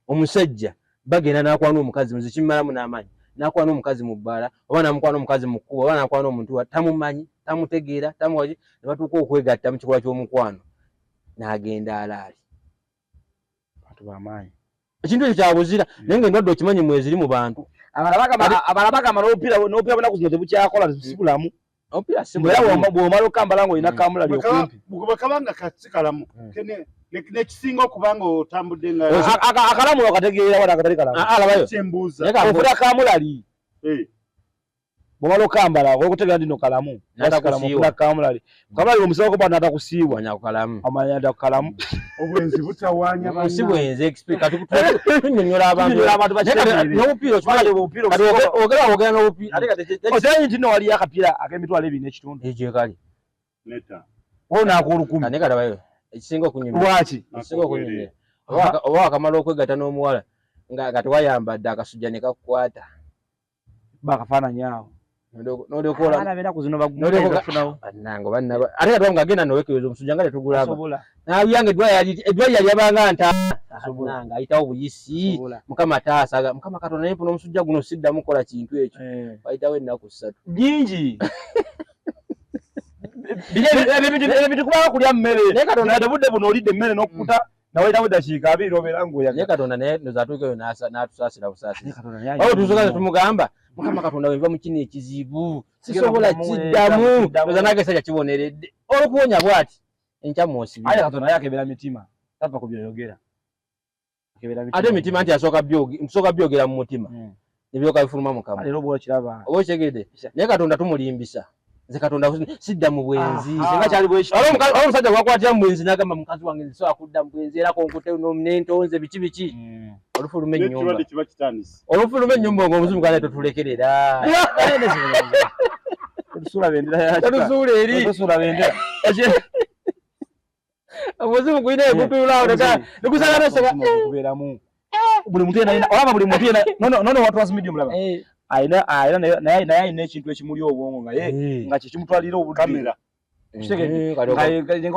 omusajja bagenda n'akwana omukazi nze kimmalamu n'amaanyi n'akwana omukazi mu bbaala oba n'amukwana omukazi mu kkubo oba n'akwana omuntu tamumanyi tamutegeera tamuwaki ne batuuka okwegatta mu kikolwa ky'omukwano n'agenda alaali bantu b'amaanyi ekintu ekyo kyabuzira naye ng'endwadde okimanyi mweziri mu bantu abalala bagamba n'obupiira n'obunaku zino tebukyakola si bulamu obupiira si bulamu bw'omala okambala ng'olina kamulali okumpi bwe kabanga kasikalamu kene Nekisinga okuba nga otambudde nga akalamu okategeera wala akatali kalamu. Alabayo. Kyembuuza. Ofuna kamulali. Bw'omala okambala okutegeera nti no kalamu. Ofuna kamulali. Kamulali omusaba kuba n'atakusiiwa. Manya kalamu. Amanya kalamu. Obwenzi butawaanya banna. Si bwenzi expert kati tunyonyola abantu. Abantu bakitegeere. N'obupiira okimanyi obupiira. Kati ogera n'obupiira. Ate kati okimanyi nti nno waliyo akapiira ak'emitwalo ebiri n'ekitundu. Ekyo kali. Neta. Ona ak'olukumi. Ate kati abayo ekisinga okunyumira. Lwaki? Ekisinga okunyumira. Oba wakamala okwegatta n'omuwala nga tewayambadde akasujja ne kakukwata. Bakafaananyi awo. N'olyoka Abaana b'ennaku zino bagumu. Bannange oba nnaba. Ate kati nga agenda n'oweekebeza omusujja nga tetugulaba. N'abyange eddwaliro yali yabanga ntaana. Bannange ayitawo buyisi. Mukama taasa. Mukama Katonda naye mpona omusujja guno siddamu kukola kintu ekyo. Wayitawo ennaku 3. Nnyingi. Ebintu kubanga kulya mmere. Naye Katonda Kati obudde buno olidde emmere n'okkuta nawayitawo eddakiika 20 obeera ng'oyagala. Naye Katonda naye ndowooza atuukeyo n'atusaasira busaasizi. Katonda naye Wabula tusobola tumugamba Mukama Katonda wenva mu kino ekizibu sisobola kiddamu. Ndowooza nange essajja kiboneredde olw'okuwonya bw'ati enkya mw'osibira. Aye Katonda naye akebera mitima tava ku by'oyogera. Ate emitima nti asooka byogera mu mutima ne biryoka bifuluma mu kamwa. Leero oba okiraba. Oba okitegedde. Naye Katonda tumulimbisa. Nze Katonda sidda mu bwenzi. Singa kyali bwe kityo. Waliwo omusajja gwakwatira mu bwenzi n'agamba mukazi wange nze sobola kudda mu bwenzi era konkute n'entonze biki biki. Olufuluma ennyumba. N'ekirwadde kiba kitandise. Olufuluma ennyumba ng'omuzimu gwa totulekerera. Totusuula bendera ya kika. Totusuula eri. Totusuula bendera. Omuzimu gulina egutuula awo negusanga noseka. Kubeeramu. Buli muntu yenna olaba buli muntu yenna nono wa transmedia mulaba. Alina naye alina ekintu ekimuli obwongo nga ye nga kye kimutwalira obudde. Kamera.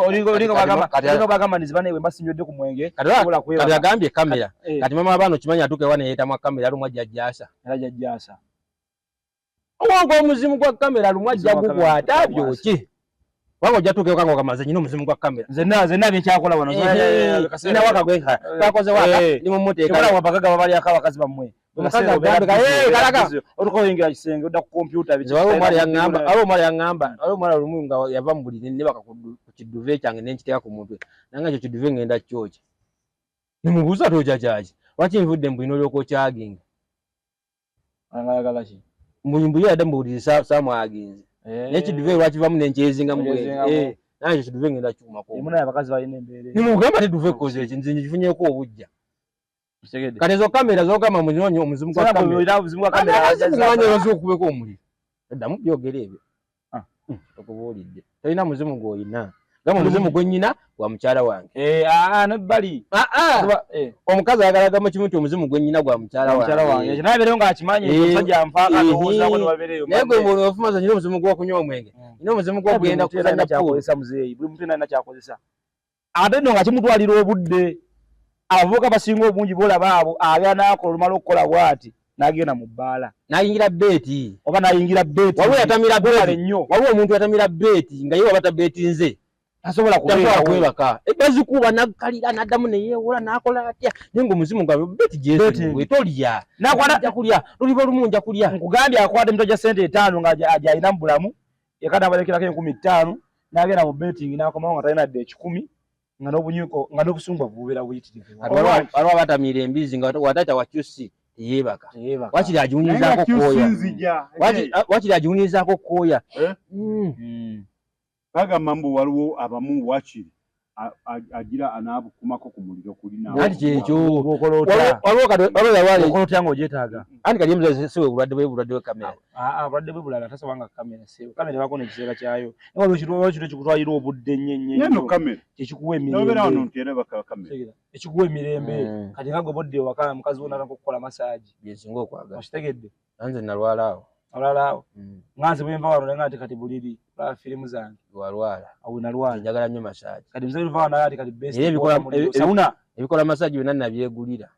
Olinga bagamba nti zibane bwe mbasinywedde ku mwenge. Kati agambye kamera. Kati mama abaana okimanyi atuuka ewa ne yeetamwa kamera lumu ajja ajjaasa. Era ajja ajjaasa. Ogwo omuzimu gwa kamera lumu ajja gukwata byokye. Kubanga ojja tuuka ewaka ng'ogamba nnyina omuzimu gwa kamera. Nze nna bye nkyakola wano. Nina waka gwe twakoze waka ndi mu mmuteeka. Kyokola wabagaga babalyako abakazi bammwe. Omukazi agambe kalaga. Oluka oyingira kisenge odda ku kompyuta biki. Waliwo omuwala yaŋŋamba, waliwo omuwala lumu nga yava mu buliri ne baka ku kiduve kyange ne nkiteeka ku mutwe. Nange ekyo kiduve ngenda kyokya. Ne mubuuza tookya kyaki? Lwaki nvudde mu buliri n'olyoka okyaginga? Ayagala ki? Mbu ye yadde mu buliri saamwaginze. Naye kiduve lwakivamu ne nkyezinga mu bwenzi. Nange ekyo kiduve ngenda kyumako. Munaye abakazi balina embeera. Ne mugamba teduve koze eki nze ngifunyeeko obuggya. Kati ezo kamera z'ogamba munyonyi omuzimu gwa kamera. Omuzimu gwa kamera. Omuzimu okubeko omuliro. Ddamu byogera ebyo. Okubuulidde. Tolina muzimu gw'olina. Gamba omuzimu gwe nnyina gwa mukyala wange. Nebbali. Omukazi ayagala agamba kimu nti omuzimu gwe nnyina gwa mukyala wange. Naye abeereyo ng'akimanyi omusajja nfaako alowoozaako ne babeereyo. Naye gwe bw'ofuma nze nnyina omuzimu gw'okunywa omwenge. Nnyina omuzimu gw'okugenda kuzannya pool. Muzeeyi buli muntu yenna alina ky'akozesa. Ate nno nga kimutwalira obudde. Abavubuka basinga obungi b'olaba abo abeera n'akola olumala okukola bw'ati n'agenda mu bbaala. N'ayingira beeti. Oba n'ayingira beeti. Waliwo yatamira beeti. Nnyo. Waliwo omuntu yatamira beeti nga ye waba tabeetinze. Tasobola kwebaka. Bazikuba n'akkalira n'addamu ne yeewola n'akola atya. Naye ng'omuzimu gwa beeti gyesonyiwe tolya. N'akwata kulya. Luliba lumu nja kulya. Nkugambye akwata emitwe gya ssente 5 nga gy'alina mu bulamu. Eka n'abalekerako 5000 n'agenda mu betting n'akomawo nga talina dde 100. Nga n'obunyuko nga n'obusungu bubeera buyitirivu. Waliwo abatamiira embizi nga wataata wa QC teyeebaka. Wakiri agiwunyizaako kooya. Wakiri agiwunyizaako kooya. Bagamba mbu waliwo abamu wakiri agira anaabukumako ku muliro kulina. Anti kyekyo. Waliwo kati okola otya ng'ogyetaaga. Anti kati emuze si bwe bulwadde bwe bulwadde bwe kamera. Obulwadde bwe bulala tasaba nga kamera si. Kamera ebako n'ekiseera kyayo. Naye waliwo ekintu ekikutwalira obudde nnyo nnyo. Neno kamera. Ekikuwa emirembe. N'obeera wano nti era baka kamera. Ekikuwa emirembe. Kati nga gwe bodde ewaka mukazi wo n'atandika okukola massage. Bye nsinga okwagala. Okitegedde. Nze nalwala awo. Olwala awo. Nga nze bwe nva wano nga nti kati buliri laba firimu zange. Walwala. Awo nalwala. Njagala nnyo massage. Kati nze luva wano ati kati best. Sauna. Ebikola massage byonna nabyegulira.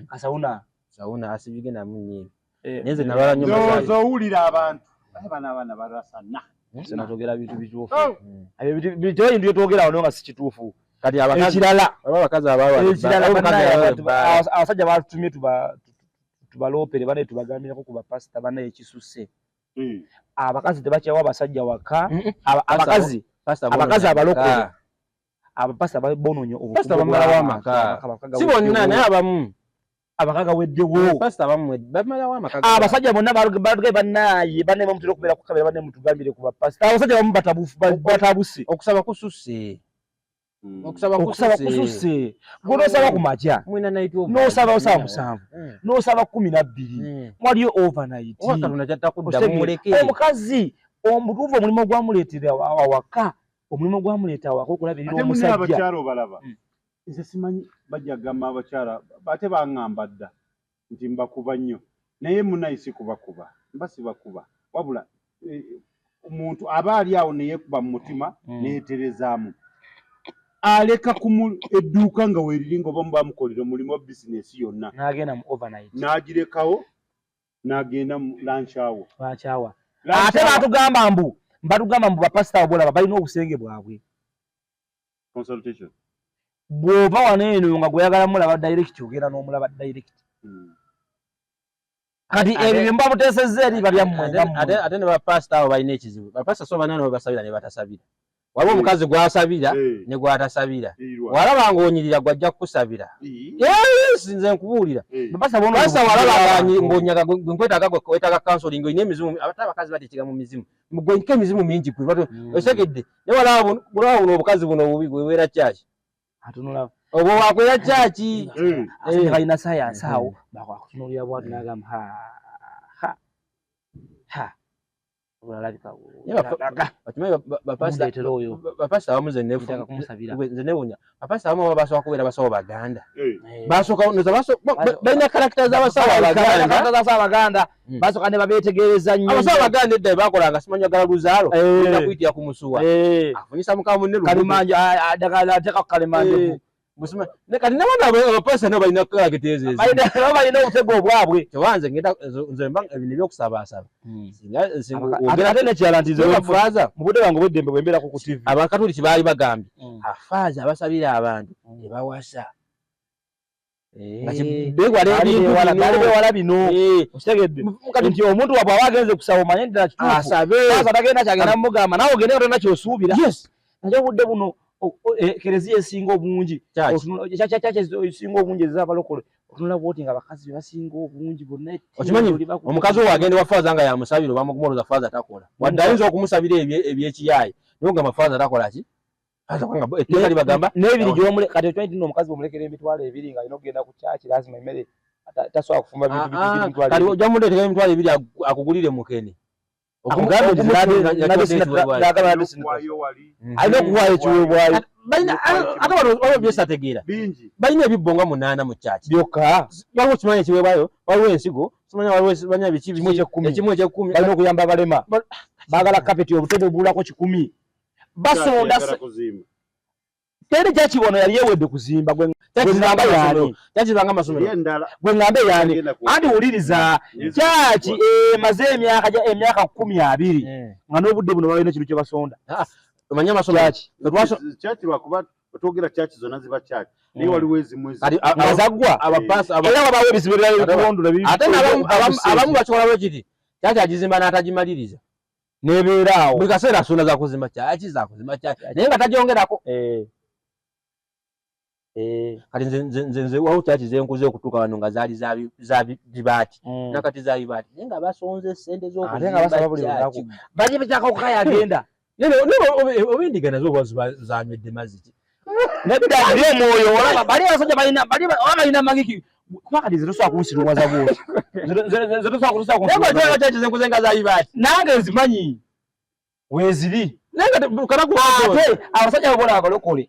Kasawuna. Sauna asibigenamu nnyo. Naye nze nalwala nnyo massage. Owulira abantu. Bano abaana balwasana. Nze natogera bintu bituufu. Ebyo bintu byetwogera wano nga si kituufu. Kati abakazi ekirala abakazi abalwala. Abasajja batutumye tubaloopere bane tubagambireko ku bapasita bane ekisusse. Abakazi tebakyawa abasajja waka. Abakazi abalokole. Abapasita bonoonye Pasita bamalawo amaka. Si bonna, naye abamu. Abaka gaweddewo. Pasita abamu bamalawo amaka. Abasajja bonna balugaye bannaye, banne bamutera okubeera ku kamera, banne mutugambire ku bapasita. Abasajja bamu batabuse. Okusaba kususse. Okusaba Okusaba kususse. Gwe n'osaba ku makya, Mwina night over. N'osaba osaba 7, n'osaba 12, waliyo overnight. Oba Katonda ky'atakuddamu, Osege, muleke. Omukazi omutuufu omulimu gwamuleetera awaka, omulimu gwamuleeta awaka okulabirira Ate munne omusajja. Abakyala obalaba, nze simanyi bajja kugamba abakyala, ate baŋŋamba dda nti mbakuba nnyo, naye munaye si kubakuba, mba sibakuba, wabula omuntu aba ali awo neyeekuba mu mutima neyeterezaamu, aleka ku edduuka nga weeriri nga oba bamukolera omulimu wa bizinesi yonna, n'agenda mu overnight, n'agirekawo n'agenda mu lunch hour. Lunch hour. Lunch Ate hour. batugamba mbu bapasita abo bolaba balina obusenge bwabwe. Consultation. Bw'ova wano eno nga gweyagala mulaba direct, ogenda n'omulaba direct. Kati ebyo bye muba muteesezza eri biba byammwe nga mmwe. Ate ne bapasita abo balina ekizibu. Bapasita so banana basabira ne batasabira. Waliwo omukazi gw'asabira ne gw'atasabira. Irwa. Walaba ng'onyirira gw'ajja kukusabira. Yes, nze nkubuulira. Bapasita bona Pasita walaba ng'onyaga gwe nkwetaaga, gwe wetaaga counseling, olina emizimu, ate abakazi bateekera mu mizimu. Gwe nko emizimu mingi gwe otegedde. Naye walaba buno obukazi buno obubi bwe bwera kyaki. Atunula. Obwo wakwera kyaki. Ate balina science awo, bakutunuulira bw'ati n'agamba, ha ha ha, olalabika. Naye okimanyi Mundeetera oyo. Bapasita abamu nze Netaaga kumusabira. Nze newuunya. Bapasita abamu baba basooka kubeera basawo Baganda. Basooka ndoza balina character z'abasawo Abaganda. Character z'abasawo Abaganda. Basooka ne babeetegereza nnyo. Abasawo Abaganda edda bye bakolanga, simanyi agala luzaalo, genda kuyitira ku musuwa. Afunyisa muka munne lubuto. Kalimanja, ddagala ateeka ku kalimanjovu. Musima ne kati nabo abapasita nabo balina character ezo ezimu. Nabo balina obutego obwabwe. Tewanze ngenda nze mba ebintu ebyokusabaasaba. Singa Ate n'ekirala nti nze Singa faaza mu budde bwange obw'eddembe bwe mbeerako ku TV. Abakatuliki baali bagambye afaaza abasabira abantu tebawasa. Nga beewala Baali ebintu bino. Baali beewala bino. Okitegedde? Kati Nti omuntu wabwe aba agenze kusaba, omanye ddala kituufu. Asabe. Faaza tagenda kyagenda mugamba, naawe ogende nga tolina ky'osuubira. Naye obudde buno kereziya esinga obungi, Church. Church esinga obungi ez'abalokole, otunula bw'oti nga abakazi be basinga obungi bonna ettimu Okimanyi, oli bakutte. Omukazi owo agenda wa faaza nga yamusabira, oba mugumoloza faaza takola. Wadde ayinza okumusabira ebyekiyaayi, naye ogamba faaza takola ki? Faaza kubanga etteeka libagamba N'ebiri gy'omule, kati okimanyi nti nno omukazi bw'omulekera 20,000 ng'alina okugenda ku church, lazima emmere tasobola kufumba bintu biri emitwalo Kati ebiri. ojja muleetera 20,000 akugulire mukene. Akugambe nti nagamba nabbi sina- Okuwaayo wali. Alina okuwaayo ekiweebwayo. Kati balina, ate waliwo byesategeera. Bingi. Balina ebibbo nga 8 mu church. Byokka. Waliwo kimanyi ekiweebwayo, waliwo ensigo, simanyi waliwo simanyi biki biki. Kimu eky'ekkumi. Ekimu eky'ekkumi. Balina okuyamba abalema. Baagala kapeti obutebe obulako 100. Basonda Church eyagala kuzimba. Teri church wano yali ewedde kuzimba gwe Church gwe zibanga ŋŋamba yaani. amasomero. Church zibanga amasomero. Eri endala. Gwe ŋŋambe yaani. Egenda ku- Anti wuliriza, Yes. church emaze emyaka 20 nga n'obudde buno balina ekintu kye basonda. Omanyi amasomero? Church. Church lwakuba otwogera church zonna ziba church. Naye waliwo ezimu Kati Nga zaggwa. Era wabaawo ebizibu ebirala ebikubondula biri- Ate abamu bakikola bwe kiti. Church agizimba n'atagimaliriza. N'ebeera awo. Buli kaseera asonda za kuzimba church, za kuzimba church. Naye nga tagyongerako. Kati nze waliwo church ze nkuze okutuuka wano nga zaali za bibaati. Nakati za bibaati. Naye nga basonze ssente z'okuzimba Ate nga basaba buli church. lunaku. Bali bakyaka okukaya agenda. Naye oba endiga nazo oba ziba zanywedde mazzi ki? Nedda, bali omwoyo, olaba bali abasajja balina, bali oba balina magiki. Kuba kati nze tosobola kunsiruwaza bw'oti. Nze tosobola Naye kunsiruwaza. bwe church ze nkuze nga za bibaati. Nange nzimanyi. Weeziri. Naye nga kana kuba Ate abasajja abo abalokole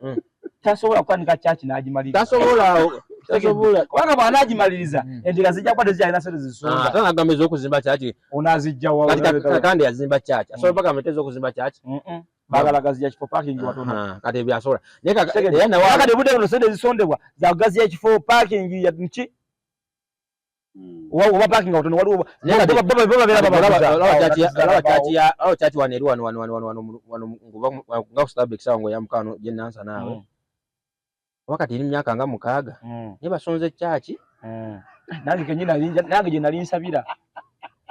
tasobola kutandika church n'agimaliriza. Tasobola, tasobola. Kubanga bw'anaagimaliriza, endiga zijja kuba tezikyalina ssente zisonda. Ate n'agamba ez'okuzimba church. Onaazijja wa? Kati Kakande yazimba church. Asobola bagamba nti ez'okuzimba church. Baagala gaziya kifo, parking watono. Kati ebyo asobola. Naye Kitegedde. era nawe Kati obudde buno ssente ezisondebwa za kugaziya ekifo, parking ya nki? Oba parking watono waliwo Naye kati bo babeera babaguza. Olaba church ya, olaba church wano eri wano, wano, wano, wano, wano, wano, nga ku Starbucks awo ng'oyambuka wano gye Nansana naawe. Oba kati eri myaka nga 6. Naye basonze church. Nange kennyini nange gye nali nsabira.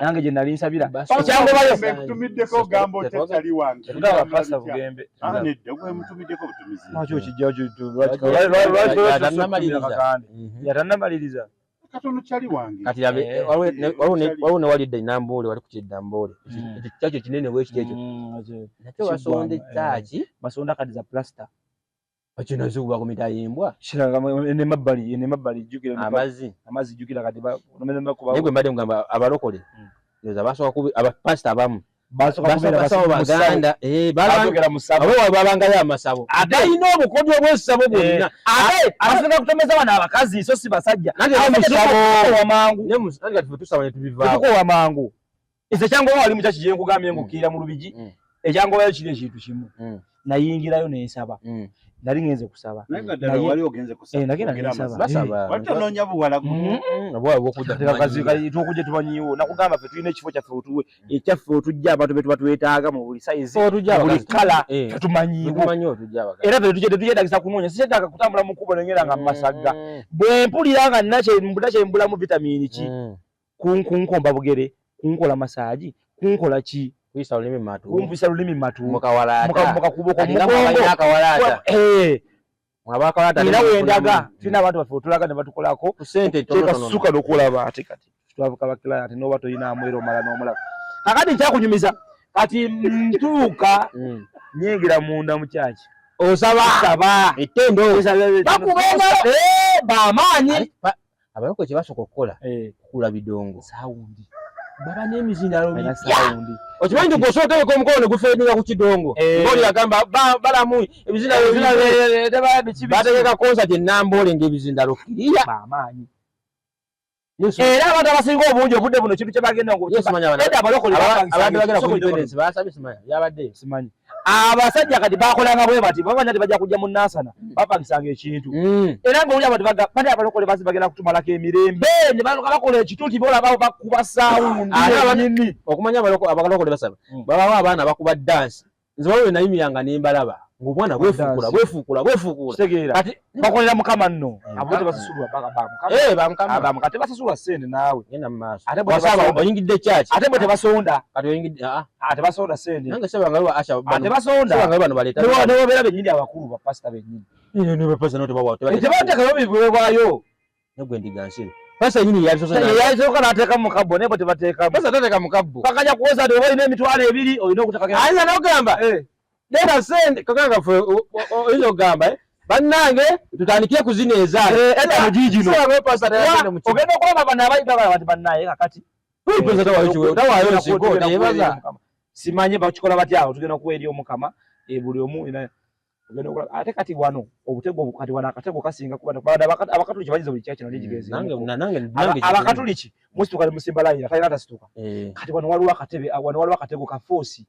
Nange gye nali nsabira. Ekyangobayo. Nkutumiddeko gamba otya kyali wange. Tugaba Pastor Bugembe. Ah, nedda gwe mutumiddeko butumizi. Lwaki okijja lwaki yatannamaliriza. Yatannamaliriza. Katono kyali wange. Kati labe Eh. waliwo ne walidde Namboole wali ku Kiddamboole. Ekyo kyakyo kinene bwekiti ekyo. Nakyo basonda ekyaki. Basonda kati za plaster. Kino zikuba ku mitayimbwa. Kiranga ene mabbali jjukira amazzi. Amazzi jjukira kati bakuba. Naye gwe mbadde mugamba abalokole. Ndowooza basooka kubi abapasita abamu. Basooka kubeera basawo Baganda. Basookera mu ssabo. Abo babangayo amasabo. Balina obukodyo bw'essabo bwonna. Ate abasinga kutomeza bano abakazi so si basajja. Nange ne mu ssabo. Tukowa mangu. Ne mu nange kati ffe tusaba ne tubivaako. Tukowa mangu. Nze ekyangoba wali mu kyaki gye nkugambye ng'okkirira mu Lubigi. Ekyangobayo kiri ekintu kimu. Nayingirayo ne nsaba. Nali ngenze kusaba. Naye nga ddala wali ogenze kusaba. Nagenda ne nsaba. Basaba. Wali tonoonya buwala Obuwala bw'okudda tumanyiiwo. Tukujja tumanyiiwo. Nakugamba ffe tulina ekifo kyaffe otuwe. Ekyaffe otujja abantu be tuba twetaaga mu buli sayizi. Otujja Buli abakazi. kala tetumanyiiwo. Tumanyi otujja abakazi. Era ffe tetujja kunoonya. Sikyetaaga kutambula mu kkubo nengera nga masagga. Bwe mpulira nga nnakyembulamu vitamiini ki? Kunkomba bugere, kunkola masaagi, kunkola ki? Kuyisa lulimi matu. Kumpisa lulimi matu. Mukawalaata. Mukakubo ko Kati nga mugongo. mwabalina akawalaata. Mwabakawalaata Era ne wendaga tulina abantu baffe otulaga ne batukolako. Ku ssente ntonotono. Teeka ssuka n'okulaba ate kati. Twavuka ba client n'oba tolina amwera omala n'omulaba. Kakati nkyakunyumiza. Kati ntuuka nnyingira munda mu kyaki. Osaba. Osaba. Ettendo. Bakuba engalo. Bamaanyi. Abalokole kye basooka okukola kukula bidongo. Saawundi. Baba n'emizindalo Balina mipya. saawundi. Okimanyi nti gw'osooka oteeka omukono ne gufeedinga ku kidongo. Ng'oli agamba balamu ebizindalo Biki. Bategeka concert e Namboole ng'ebizindalo kiriya. Bamaanyi. Yesu. Era abantu abasinga obungi obudde buno kintu kye bagenda ngo- Yesu manya Edda abalokole bapangisa abantu bagenda ku soko independence basabye simanya yabadde. Simanyi. Abasajja kati bakolanga bwe bati bamanya nti bajja kujja mu Nansana bapangisanga ekintu. Era ng'oli abantu bali abalokole bazi bagenda kutumalako emirembe ne baluka bakola ekituuti bolaba bakuba saawundi Ate yennyini. Okumanya abalokole basaba babawo abaana bakuba dance. Nze waliwo nayimiranga ne mbalaba ng'omwana bwefuukula bwefuukula bwefuukula. Kitegeera. Kati bakolera Mukama nno. Abo tebasasulwa ba Mukama. Ba Mukama. Ba Mukama tebasasulwa ssente naawe. Genda mu maaso. Ate bwe Wasaba tebasonda. oyingidde church. Ate bwe tebasonda. Kati oyingidde, ah. Tebasonda ssente. Nange saba nga Asha bano. Tebasonda. Saba nga bano baleeta. Ne wabeera bennyini abakulu ba pastor bennyini. Ne ba pastor no tebawa. Tebateekayo biweebwayo. Ne gwe ndiga nsiri. Pastor yennyini yabisoose Ye yabisooka n'ateeka mu kabbo, naye bo tebateekamu. Pastor tateeka mu kabbo. Bakajja kuwoza nti oba olina emitwalo ebiri, olina okuteeka. Ayinza n'okugamba, leeta ssente, kakanga ffe, oyinza okugamba, bannange tutandikire ku zino ezaali. Edda mu giigino. Saba nga pastor tayagenda mu kigo. Ogenda okulaba bano abayita bagamba nti bannaye kakati. Ui, pastor tawaayo kiwe, tawaayo nsigo, Tugenda kuwa eri teyebaza. Omukama. Simanyi bakikola batya awo, tugenda kuwa eri Omukama, buli omu ogenda okulaba. Ate kati wano, obutego kati wano akatego kasinga kuba bano Abakatuliki bayize buli kyaki nali kigezeemu. Nange Abakatuliki musituka ne musimba layini, atalina atasituka. Kati wano waliwo akatebe, wano waliwo akatego ka force.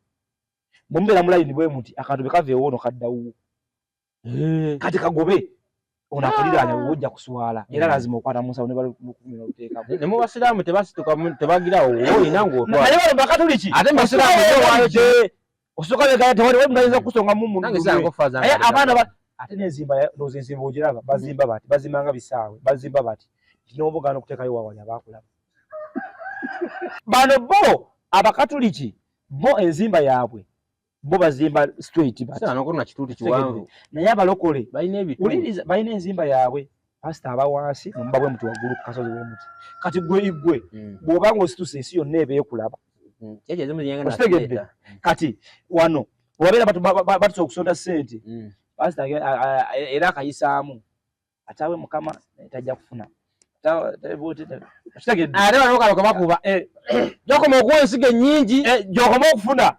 Bwe mubeera mu layini bwe muti, akantu bwe kava ewoono kaddawo. Kati kagobe. Ono akuliraanya bwe ojja kuswala. Era lazima okwata mu nsawo ne balukumi n'oluteekamu. Ne mu Basiraamu tebasituka tebagirawo, wowe olina ng'otwala. Naye bano Bakatuliki. Ate mu Basiraamu bo waayo ki? Osooka begala tewali wali muyinza kusonga mu Nange singa nkofa zange Naye ate abaana nabo. ate n'enzimba ya-, ndowooza enzimba ogiraba, bazimba bati, bazimba nga bisaawe, bazimba bati. Nti n'obugaana okuteekayo waawali abaakulaba. Bano bo Abakatuliki bo enzimba yaabwe bo bazimba straight bati. Sasa n'okuna kituuti kiwanvu. Naye abalokole balina ebituuti. Wuliriza, balina enzimba yaabwe. Pasita aba wansi, muba bwe muti waggulu ku kasozi bwe muti. Kati gwe igwe, bw'oba ng'osituse ensi yonna eba ekulaba. Kyekyo ezimu ziyanga Okitegedde? nakuleeta. Kati wano wabeera batuse okusonda ssente. Pasita era akayisaamu. Ataawe Mukama tajja kufuna. Okitegedde? Ate bano kalo bakuba. Gy'okoma okuwa ensigo ennyingi. Gy'okoma okufuna.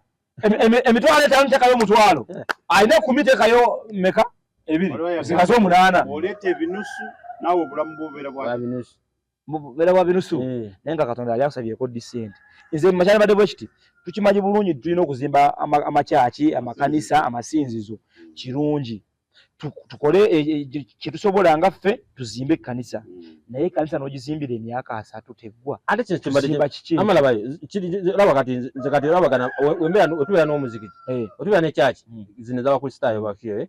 Emitwalo etaano teekayo mutwalo. Alina ekkumi teekayo mmeka? Ebiri. Waliwo ayagala Zikaze omunaana. Oleeta ebinusu, naawe obulamu bwo bubeera bwa Bwa binusu. Bubeera bwa binusu. Naye nga Katonda yali akusabyeko ddi ssente. Nze mu makyala badde bwe kiti, tukimanyi bulungi tulina okuzimba amakyaki, amakanisa, amasinzizo. Kirungi. Tukole kye tusobola nga ffe tuzimbe ekkanisa. Naye ekkanisa n'ogizimbira emyaka 30 teggwa. Ate kye kimbadde Tuzimba kiki? Amala bayo, kiri, laba kati nze, nze kati laba kana, we mbeera we tubeera n'omuzikiti. We tubeera ne church, zino ez'Abakristaayo bakiyo,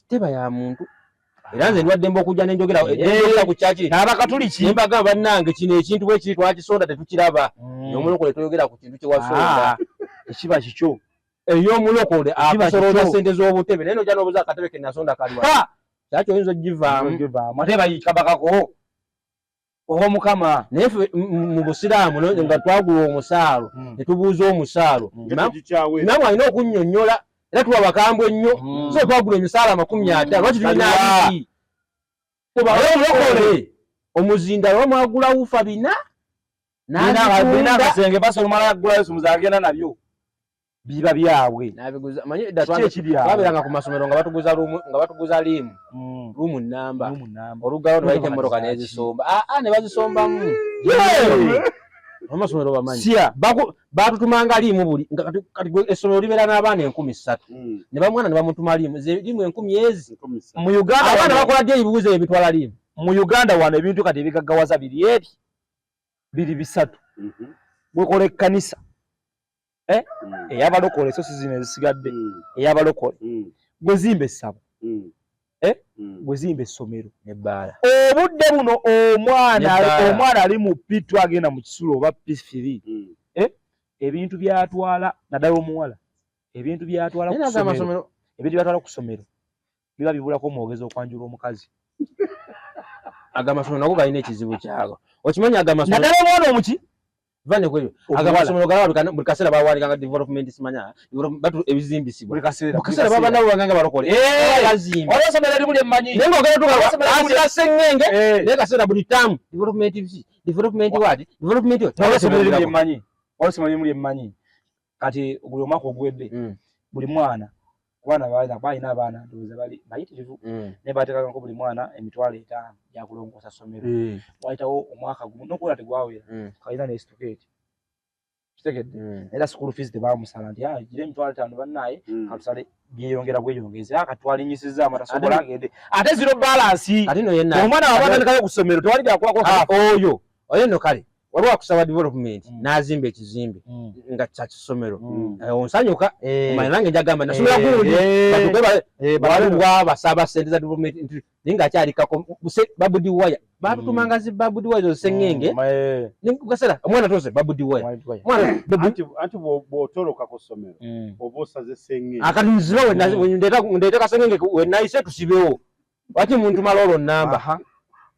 Teba ya muntu. Era nze ndwadde mba okujja nenjogera nenjogera ku kyaki n'abakatuliki ne mbagamba, bannange, kino ekintu bwe kiri, twakisonda tetukiraba. Omulokole toyogera ku kintu kyewasonda. Ah, ekiba kikyo. Ey'omulokole Ekiba akusolooza kikyo. sente z'obutebe, naye nojja n'obuza akatebe ke nasonda kaliwa? Ha! Kyaki oyinza ogivaamu. Ogivaamu, ate bayikabakako oba mukama. Naye ffe mu busiraamu nga twagula omusaalo ne tubuuza omusaalo, Nga tegikyaweera. Imaamu alina okunnyonnyola, era tuba bakambwe nnyo. So twagula emisaala 50, lwaki tulina Kaliwa. 20? Naye omulokole omuzindalo bamwagula wufa 400 Bina n'abitunda. akasenge basa olumala yaggulayo simu zagenda nabyo, biba byabwe. N'abiguza. Manyi edda Kiki ekibyabwe? twabeeranga ku masomero nga batuguza lumu, nga batuguza liimu, lumu nnamba. Lumu namba. Olugalo ne bayita Motoka emmotoka zaaki? n'ezisomba, aa, ne bazisombamu. Amasomero bamanyi. Sya. Batutumanga liimu buli nga kati gwe essomero libeera n'abaana 3000, ne bamwana ne bamutuma liimu, ze liimu 1000 ezi. 3000. Mu Uganda Abaana wano, bakola ddi ebibuuzo ebitwala liimu? Mu Uganda wano ebintu kati ebigaggawaza biri eri biri bisatu. Bwekola ekkanisa ey'abalokole, so si zino ezisigadde, ey'abalokole, gwe zimba essabo, Eh? Gwe zimba essomero nebbaala. Obudde buno omwana N'ebbaala. Omwana ali mu P2 agenda mu kisulo oba P3, ebintu byatwala, naddala omuwala, ebintu byatwala Naye ku naga ssomero, amasomero ebintu byatwala ku ssomero biba bibulako omwogezi okwanjula omukazi. Aga amasomero nago galina ekizibu kyago, okimanyi? Aga amasomero Naddala omwana omuki vane kwebyo. Aga Omuwala. amasomero galaba buli kaseera bawanikanga development, simanya batu ebizimbisibwa. Buli kaseera. Buli kaseera baba nabo banganga balokole bazimba. Waliwo essomero erimu lyemmanyi. Naye ng'ogenda tuka Essomero erimu asira sengenge, Eh. naye kaseera buli tamu development ki, development what, development what. Waliwo essomero erimu lyemmanyi, waliwo essomero erimu lyemmanyi. Kati buli omwaka oguwedde, buli mwana ku baana balina abaana ndowooza bali bayitirivu, naye bateekangako buli mwana 50,000 gyakulongoosa ssomero. Wayitawo omwaka gumu nokuwera tegwawera, kalina nesitukeeti, kitegedde? Era school fees tebamusala nti, "Ah, gira 50,000 bannaaye katusale." Byeyongera bweyongezi, era kati twalinyisizaamu atasobola agende ate zero balance. Kati no yenna Omwana waba atandikayo ku ssomero, tewali byakwako. Ah, oyo nno kale waliwo akusaba development n'azimba ekizimbe nga kya kisomero. Onsanyuka omanya nange njagamba nasomera gundi batuke waliwo abasaba sente za development nti naye ng'akyalikako barbed wire, batutumanga zi barbed wire ezo sengenge kaseera omwana tose barbed wire omwana. Anti bw'otoloka ku ssomero oba osaze sengenge. Akati nzibe ndeeta kasengenge wenayise tusibewo, lwaki muntuma loolo namba?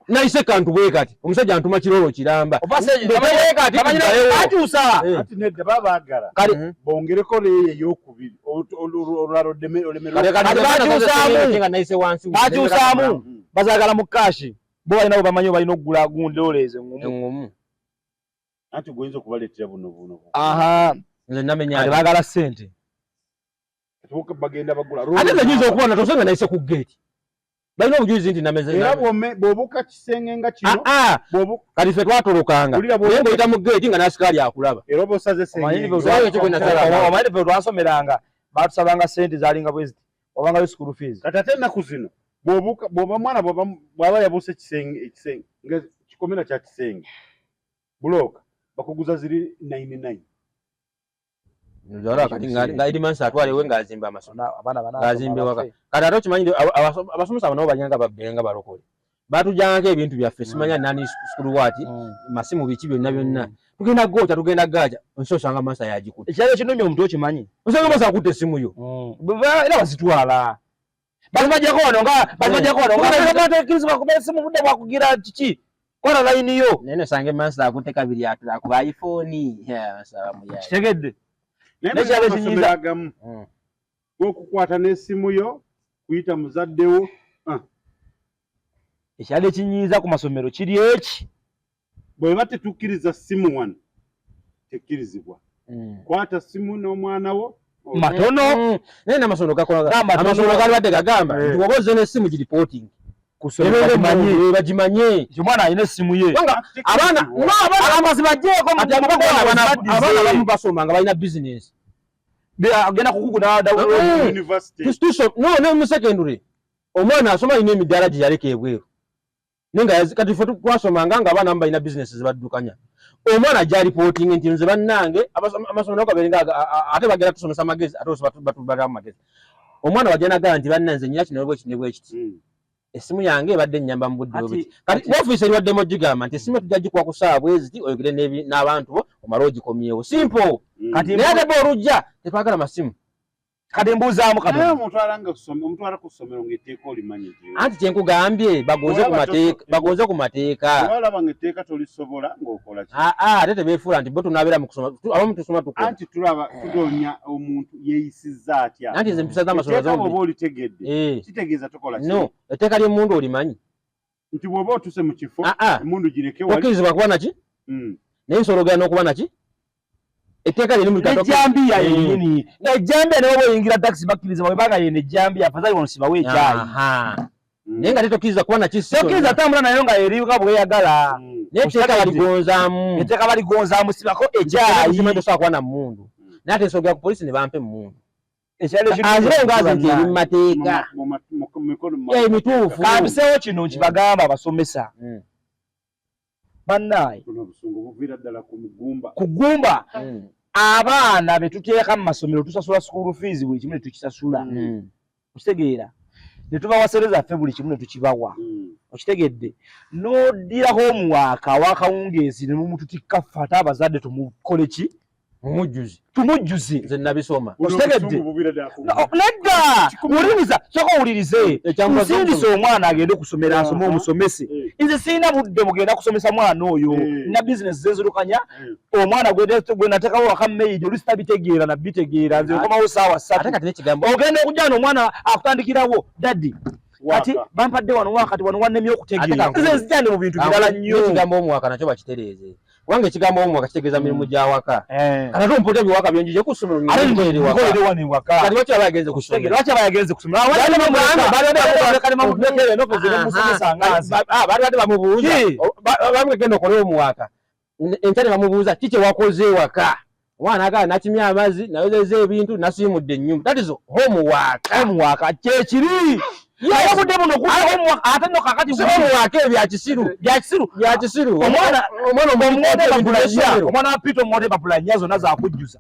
Nayise kantu bwe kati, omusajja antuma kiroolo kiramba. Ndeete kati tuggalewo. Akyusa. Anti nedda, baba baagala Kale bongereko leeyo eyokubiri, olulala olemerwa. Kale kati Kati bakyusaamu. nga nayise wansi. Bakyusaamu, bazaagala mu cash, bo balina bwe bamanyi balina okugula gundi loolo ezo eŋŋumu. Eŋŋumu. Anti gwoyinza okubaleetera buno buno. Aha. Nze namenya. Kati baagala ssente. Kati bagenda bagula. Ate nze nyinza okuba natose nga nayise ku geeti, balina obujulizi nti nameze. Era bw'obuuka kisenge nga kino Ah, ah, bw'obu kati ffe twatolokanga, Wulira naye ng'oyita mu geeti nga n'asikaali akulaba. Era oba osaze Omanyi sengenge. Lwaki ekyo gwe nasala? Omanyi ffe twasomeranga batusabanga ssente zalinga bwe ziti, obangayo school fees. Kati ate ennaku zino bw'obuuka, bw'oba mwana bw'aba yabuuse ekisenge, ekisenge nga kikomera kya kisenge, bulooka bakuguza ziri 99. Olaba kati nga headmaster atwala ewe ng'azimba amasomero. Abaana bana Ng'azimba ewaka. Kati ate okimanyi nti abasomesa bano banyanga babbenga balokole, batujjangako ebintu byaffe, simanya nani school what, masimu, biki byonna byonna, tugenda gookya, tugenda gaaja nsi, osanga masa yagikutte. Ekirala ekinumya omuntu okimanyi? Osanga masa akutte essimu yo. Era bazitwala, bazibajjako wano nga bazibajjako wano nga tekkirizibwa kuba esimu budde bwakugira kiki, kola layini yo. Naye nosanga emansa akutte kabiri atula akuba iPhone. Masaba muyaye. Kitegedde? Naye N'ekirala amasomero ekinyiiza- agamu gwokukwata n'essimu yo kuyita muzaddewo. Ekirala ekinyiiza ku masomero kiri eki. Bweba tetukkiriza ssimu wano, tekkirizibwa, kwata simu n'omwana wo. Matono. Naye n'amasomero gakola N'amatono. Amasomero galibadde gagamba nti woba ozze n'essimu, giripooting bagimanye. Nti omwana alina essimu ye. Kubanga abaana Tekkirizibwa. no, abaana Amasi bajjeeko. Ati abaana abamu basoma nga balina bizinesi. Agenda kukugu University. No, ne mu secondary omwana asoma alina emidaala gye yaleka ebweru, naye nga kati ffe twasomanga nga abaana abamu balina bizinesi zebaddukanya, omwana ajja ripootinga nti nze bannange amasomero nago gabeere nga ate bagenda tusomesa amagezi, ate oluusi batubalamu amagezi. Omwana wajja nagamba nti bannanze nyina kino bwe kino bwe kiti. Essimu yange ebadde ennyamba mu budde bwe kati ofiisi eriwaddemu ogigamba nti essimu tujja gikuwa ku ssaawa bwe ziti oyogere n'abantu bo omale ogikomyewo. Simple. Kati naye ate bo olujja tetwagala masimu. Kati mbuuzaamu kati. Naye omutwala nga kusoma, omutwala ku ssomero ng'etteeka olimanyi gye. Anti kye nkugambye bagonze ku mateeka, bagonze ku mateeka. Bw'oba olaba ng'etteeka tolisobola ng'okola ki? Aa ate tebeefuula nti bo tunaabeera mu kusoma, abamu tusoma tukola. Anti tulaba tunoonya omuntu yeeyisizza atya. Anti nze empisa z'amasomero Etteeka zombi. bw'oba olitegedde, Eh. kitegeeza tokola ki? No, etteeka ly'emmundu olimanyi. Nti bw'oba otuuse mu kifo, Aa. emmundu gireke wali. Tokkirizibwa kuba naki? Naye nsobola ogenda n'okuba naki? Etteeka lyeri muli katoke. Ejjambiya yennyini. Ejjambiya ne bw'oba oyingira takisi bakkiriza bwe banga yeno ejjambiya, afadhali wano sibawe ekyayi. Naye nga tetokiriza kuba naki si Tokkiriza kyonna. tambula nayo nga eriuka bw'eyagala. Naye etteeka baligonzaamu. Etteeka baligonzaamu, sibako ekyayi. Kimanyi tosobola kuba na mmundu. Naye ate nsobola ku poliisi ne bampa emmundu. Ekyalo ekirungi Azire nga nti eri mu mateeka. Mu Emituufu. Kampiseewo kino nkibagamba abasomesa. Bannaaye. Buno obusungu buviira ddala ku mugumba. Ku ggumba. Abaana be tuteeka mu masomero tusasula school fees buli kimu ne tukisasula. Okitegeera? Ne tubawa ssente zaffe buli kimu ne tukibawa. Okitegedde? N'oddirako omuwaaka ow'akawungeezi ne mumututikka ffe ate abazadde tumukole ki? Mumujjuze. Tumujjuze. Nze nabisoma. Buno Okitegedde? obusungu buviira ddala ku No, nedda! Wuliriza, sooka owulirize. Ekyamukazi Nsindise omusoma. omwana agende okusomera asome omusomese. Nze sirina budde bugenda kusomesa mwana oyo. Nina bizinesi zenzirukanya. Omwana gwe nateekawo waka maid oluusi tabitegeera na bitegeera. Nze nkomawo ssaawa ssatu. Ate kati n'ekigambo. Ogenda okujja wano omwana akutandikirawo daddy. Kati bampadde wano wakati wano wannemye okutegeera. Ate Nze nzija ndi mu bintu birala nnyo. N'ekigambo omuwaka nakyo bakitereeze. Kubanga ekigambo omuwaka kitegeeza mirimu gya waka. Kati ate ompota ebiwaka byonjije ku ssomero Ate nkolere waka. nkolere wano ewaka. Kati lwaki aba yagenze ku ssomero? Lwaki aba yagenze ku ssomero? Bali Bali bamugamba, bali bamugamba, bamugamba, eno kuzira musomesa nga nze. Bali badde bamubuuza. Bamugamba genda okole omuwaka. Enkya ne bamubuuza, ki kye wakoze ewaka? Omwana agamba nakimya amazzi, nayozezza ebintu, nasiimudde ennyumba. That is homework. Homework kye kiri. Naye obudde buno okuva homework, ate nno kaakati Si homework ebyo bya kisiru. Bya kisiru. Bya kisiru. Omwana, Omwana omwote omwote empapula nnya. by'essomero. Omwana wa Peter omwote empapula nnya zonna zakujjuza.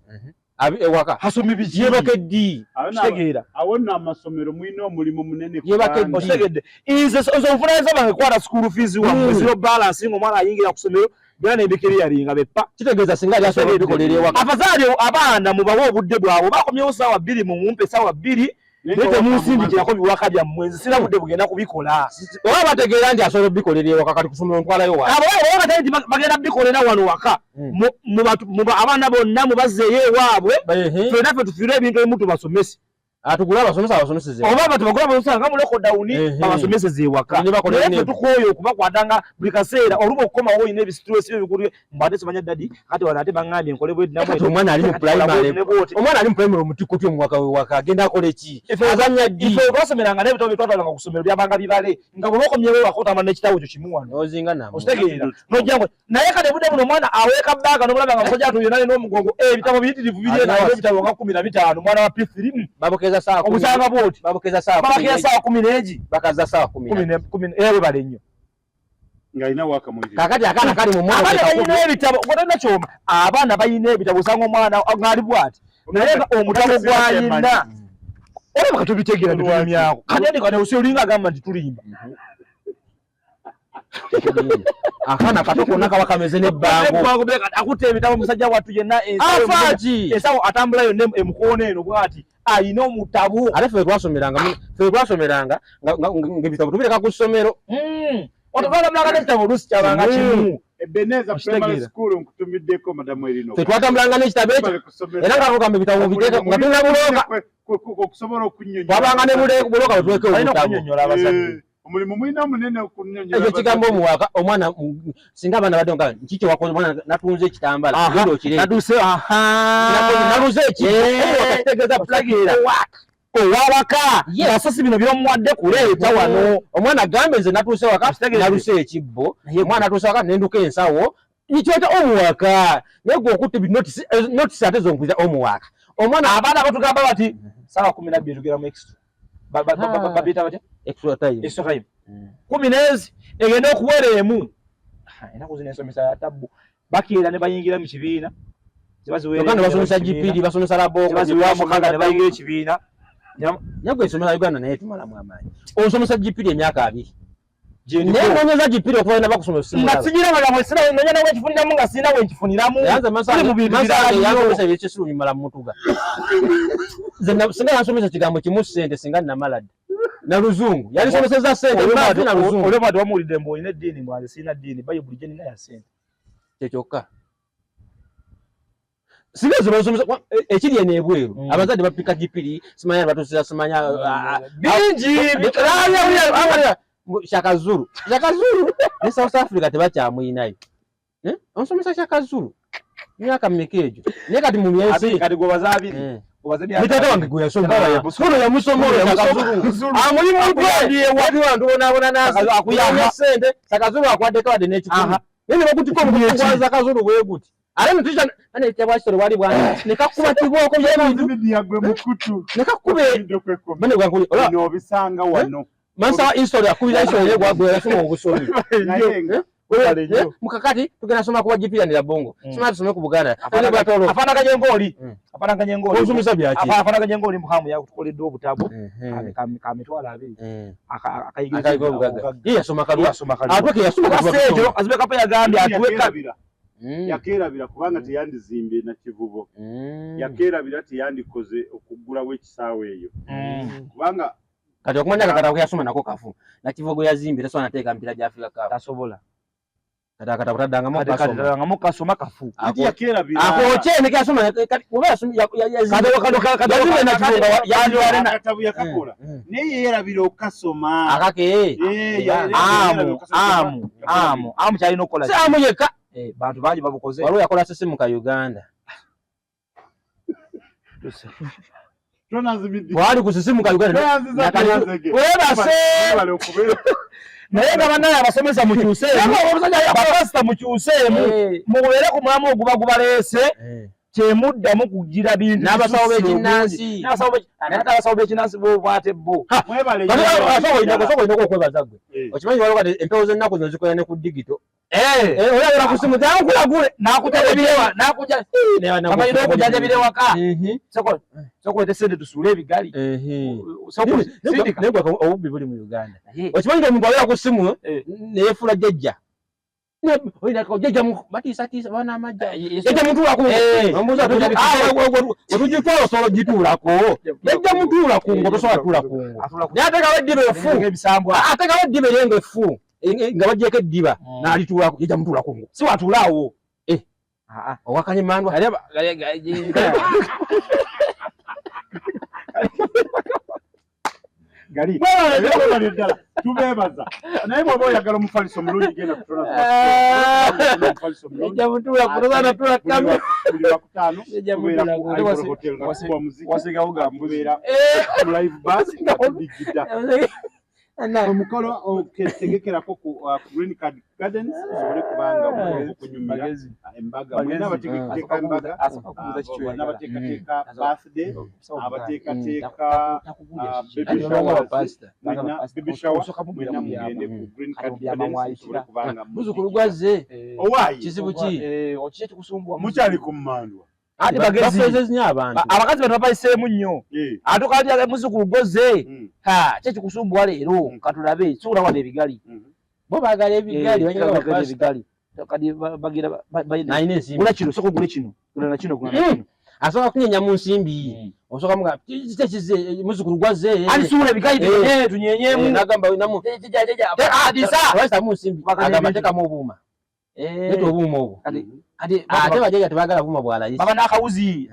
Abi ewaka. Asomye biki? Yeebake ddi? Awo nno Kitegeera. awo nno amasomero mulina omulimu munene Yeebake kubanga ddi? Okitegedde. Nze nze obuvunaanyizibwa bwange kukwata school fees wammwe, zero balance ng'omwana ayingira ku ssomero, byonna ne mbikiriyaringa beppa. Kitegeeza singa yali asobola okubikolera ewaka. Abazaale abaana mubawe obudde bwabwe, bakomyewo ssaawa bbiri, mumumpe ssaawa bbiri, naye temunsindikirako biwaka byammwe, nze sirina budde bugenda kubikola. Oba bategeera nti asobola okubikolera ewaka, kati ku ssomero ntwalayo wa? Abo baba batali nti bagenda kubikolera wano waka. Abaana bonna mubazzeeyo ewaabwe, ffenna ffe tufiirwe ebintu ebimu tubasomese. Atugule abasomesa abasomeseze. Oba abantu bagule abasomesa nga mu lockdown, babasomeseze ewaka. Ne bakola Naye ne- ffe tukooye okubakwata nga buli kaseera oluba okukomawo olina ebisituwesi byo bikulu, mbu ate simanya daddy, kati wano ate baŋŋambye nkole bwe nti Kati omwana ali mu Kati kola primary. bw'oti ne bw'oti. Omwana ali mu primary omutikko omuwaka we waka, agenda akole ki? Ife Azannya ddi? Ife twasomeranga n'ebitabo bye twatwalanga ku ssomero byabanga bibale, nga bw'oba okomyewo ewaka otambula n'ekitabo ekyo kimu wano. N'ozinga namo. Okitegeera? N'ojja ngo, naye kati obudde buno omwana aweeka bbaaga n'omulaba nga musajja atuuye naye n'omugongo, ebitabo biyitirivu biri eno, alina ebitabo nga 15, omwana wa P3. Babukeeza ssaawa kumi. Omusanga bw'oti. Babukeeza ssaawa kumi Babakeeza n'egi. ssaawa kumi n'egi. Bakaza ssaawa kumi na Kumi ne, kumi ne, webale nnyo. Ng'alina waaka muyitirivu. Kaakati akaana kali mu mwaka Abaana gw'ekakumi. balina ebitabo, gwe tolina ky'oma. Abaana balina ebitabo, osanga omwana ng'ali bw'ati. Naye nga omutabo gw'alina. Olaba ka tubitegeera ne tunyumyako. Kati ate kati osi olinga agamba nti tulimba. Akaana kato konna kaba kameze n'ebbango. Ebbango bye kati akutte ebitabo musajja wattu yenna ensawo Afa ki? ensawo atambula yonna emukoona eno bw'ati. Alina omutabo. Ate ffe twasomeranga ng'ebitabo tubireka ku ssomero. Otwatambulanga n'ekitabo oluusi kyabanga kimu. Ebenezer Okitegeera. Primary School nkutumiddeko Madamu Erino. Ffe twatambulanga n'ekitabo ekyo. Bali ku ssomero. Era nga tugamba ebitabo mubiteeke nga tulina bulooka. Okusobola okunnyonnyola. Twabanga ne bulooka bwe tuteeka Balina obutabo. okunnyonnyola abazadde. Omulimu mulina munene okunnyonnyola Ekyo kigambo abazadde. omuwaka, omwana, singa abaana badde nga kiki kye wakoze, omwana natunze ekitambala, genda okireete. Natuuse, aha. Naluze eki? Omuwaka kitegeeza Okitegeera. work. Owawaka. Yes. Nga so si bino by'omuwadde kuleeta wano. Omwana agambe nze natuuse waka, Okitegeera. naluse ekibbo. Omwana natuuse waka, nenduka ensawo. Nikyota omuwaka. Naye gwe okutte bi notice ate zonkuza omuwaka. Omwana abaana batugamba bati ssaawa kumi na bbiri tugenda mu extra. Babiyita batya? Extra time. Extra time. Kumi n'ezi egenda okuwera emu. Ennaku zino ensomesa ya tabbu. Bakeera ne bayingira mu kibiina. Ziba ziwera Kyokka ne emu basomesa mu kibiina. GPD, basomesa laboko, Ziba ziwera mukaaga ne bayingira ekibiina. Nagwe ensomesa Uganda naye tumalamu amaanyi. Osomesa GPD emyaka 20. Naye nonyeza GPD okuva naba kusoma simu. Nga sigira nga mwe sira nonya nawe kifuniramu nga sina we nkifuniramu. Yanze masa mu bintu birala yansomesa ebyekisiru bimala mutuga. Nze singa yansomesa kigambo kimu ssente singa namala dda. Na luzungu. Yalisomeseza ssente na luzungu. Olwo bw'ati wamuwulidde mbu olina eddiini mbu nze sirina ddiini Bayibuli gye nina ya ssente. Kye kyokka. Singa ezo basomesa ekiri eno ebweru abazadde bapika gipiri simanya batusiza simanya bingi Shaka Zulu Shaka Zulu ne South Africa tebakyamuyinayo onsomesa Shaka Zulu myaka mmeka egyo naye kati mu myensi kati gwe baza abiri Mutata wange gwe yasoma ono yamusoma oyo Shaka Zulu amuli mutwe wati wantu bonaabona nasi akuyamba ssente Shaka Zulu akwaddeko wadde n'ekikumi naye ne bakutika omukutu gwa Shaka Zulu bwe guti ate nutisha ane ekitabo kisoro wali bwana nekakuba kibooko by'ebintu gwe mukutu nekakube bane gwankuli ola obisanga wano mansa history akubira history gwa gwe yasoma obusomi mukakati tugenda soma kuba GP ya Bongo soma tusome ku Buganda afanaganye ngoli afanaganye ngoli osomesa byaki afanaganye ngoli muhamu yakutukoledde obutabo ka mitwalo abiri akayigiriza obugagga ye yasoma kalwa atweke yasoma kalwa azibe kapo yagambye atuwe Yakeerabira kubanga teyandizimbye na Kivubo. Yakeerabira teyandikoze okuggulawo ekisaawe eyo. Kubanga kati okumanya akatabo ke yasoma nako kafu na Kivubo yazimbye tasobola nateeka mpira gya Africa Cup. Tasobola. Kati akatabo taddangamu kasoma. Kasoma kafu. Anti yakeerabira. Akookye ne kasoma kati oba yasoma yazimbye. Kado akatabo yakakola. Naye yeerabira okukasoma. Akake. Amu kyalina okukola. Si amu yekka. Bantu bangi babukoze. Waliwo yakola sisimuka Uganda. Wali kusisimuka Uganda. Webase. Naye nga bannaye abasomesa mukyuseemu. Bapasita mukyuseemu. Mubeere ku mulamu oguba gubaleese. Kyemuddamu kugira bintu. N'abasawo b'ekinnansi. N'abasawo b'ekinnansi bo bw'ate bo. Abasawo olina okwebaza ggwe. Okimanyi waliwo kati empewo z'ennaku zino zikolera ne ku digito. Olabira ku simu zankulagule nakujanjabira nakuja amalira okujanjabira ewaka sokolete sente tusuule ebigali naye obubbi buli mu Uganda okimanyi nti omuntu abeera ku simu neyefuula jjajja jjajja batiisatiisa baana amajja jjajja mutuulako wetugitwala osobola ogituulako jjajja mutuula kungo tosobola tuula kungo naye ateekawo eddiba effu ateekawo eddiba eryenga effu nga bagyeko eddiba n'alituulako jjajja mutuula kungo si watuulaawo owakanye mandwa gali ddala tubeebaza naye bw'oba oyagala omufaliso omulungi genda kutonabuli lwakutaano tubeera ku Ivory Hotel nga tukuba omuziki tubeera mu live bus nga tudigida omukolo otegekerako ku Green Card Gardens osobole kubanga okunyumira embaga mwena abateekateeka embaga n'abateekateeka birthday abateekateeka baby showers mwena baby shower mwena mugende ku Green Card Gardens osobole kubanga muzukulu gwazze owaayi kizibu ki mukyali ku mmandwa Ate bagezi abakazi bano bapayiseemu nnyo ate okati muzukulu goze ha kye kikusumbuwa leero katulabe suula wano ebigali bo baagala ebigali ebigali kati bagira nalina ensimbi gula kino sooka ogule kino gula na kino gula na kino asooka kunyenya mu nsimbi osooka muga kiki kizze muzukulu gwazze ali suula ebigali tunyenyeemu nagamba namu adisa mu nsimbi agamba teekamu obuuma leeta obuuma obwo ate bajjajja tebaagala buuma bwa layisi baba n'akawuzi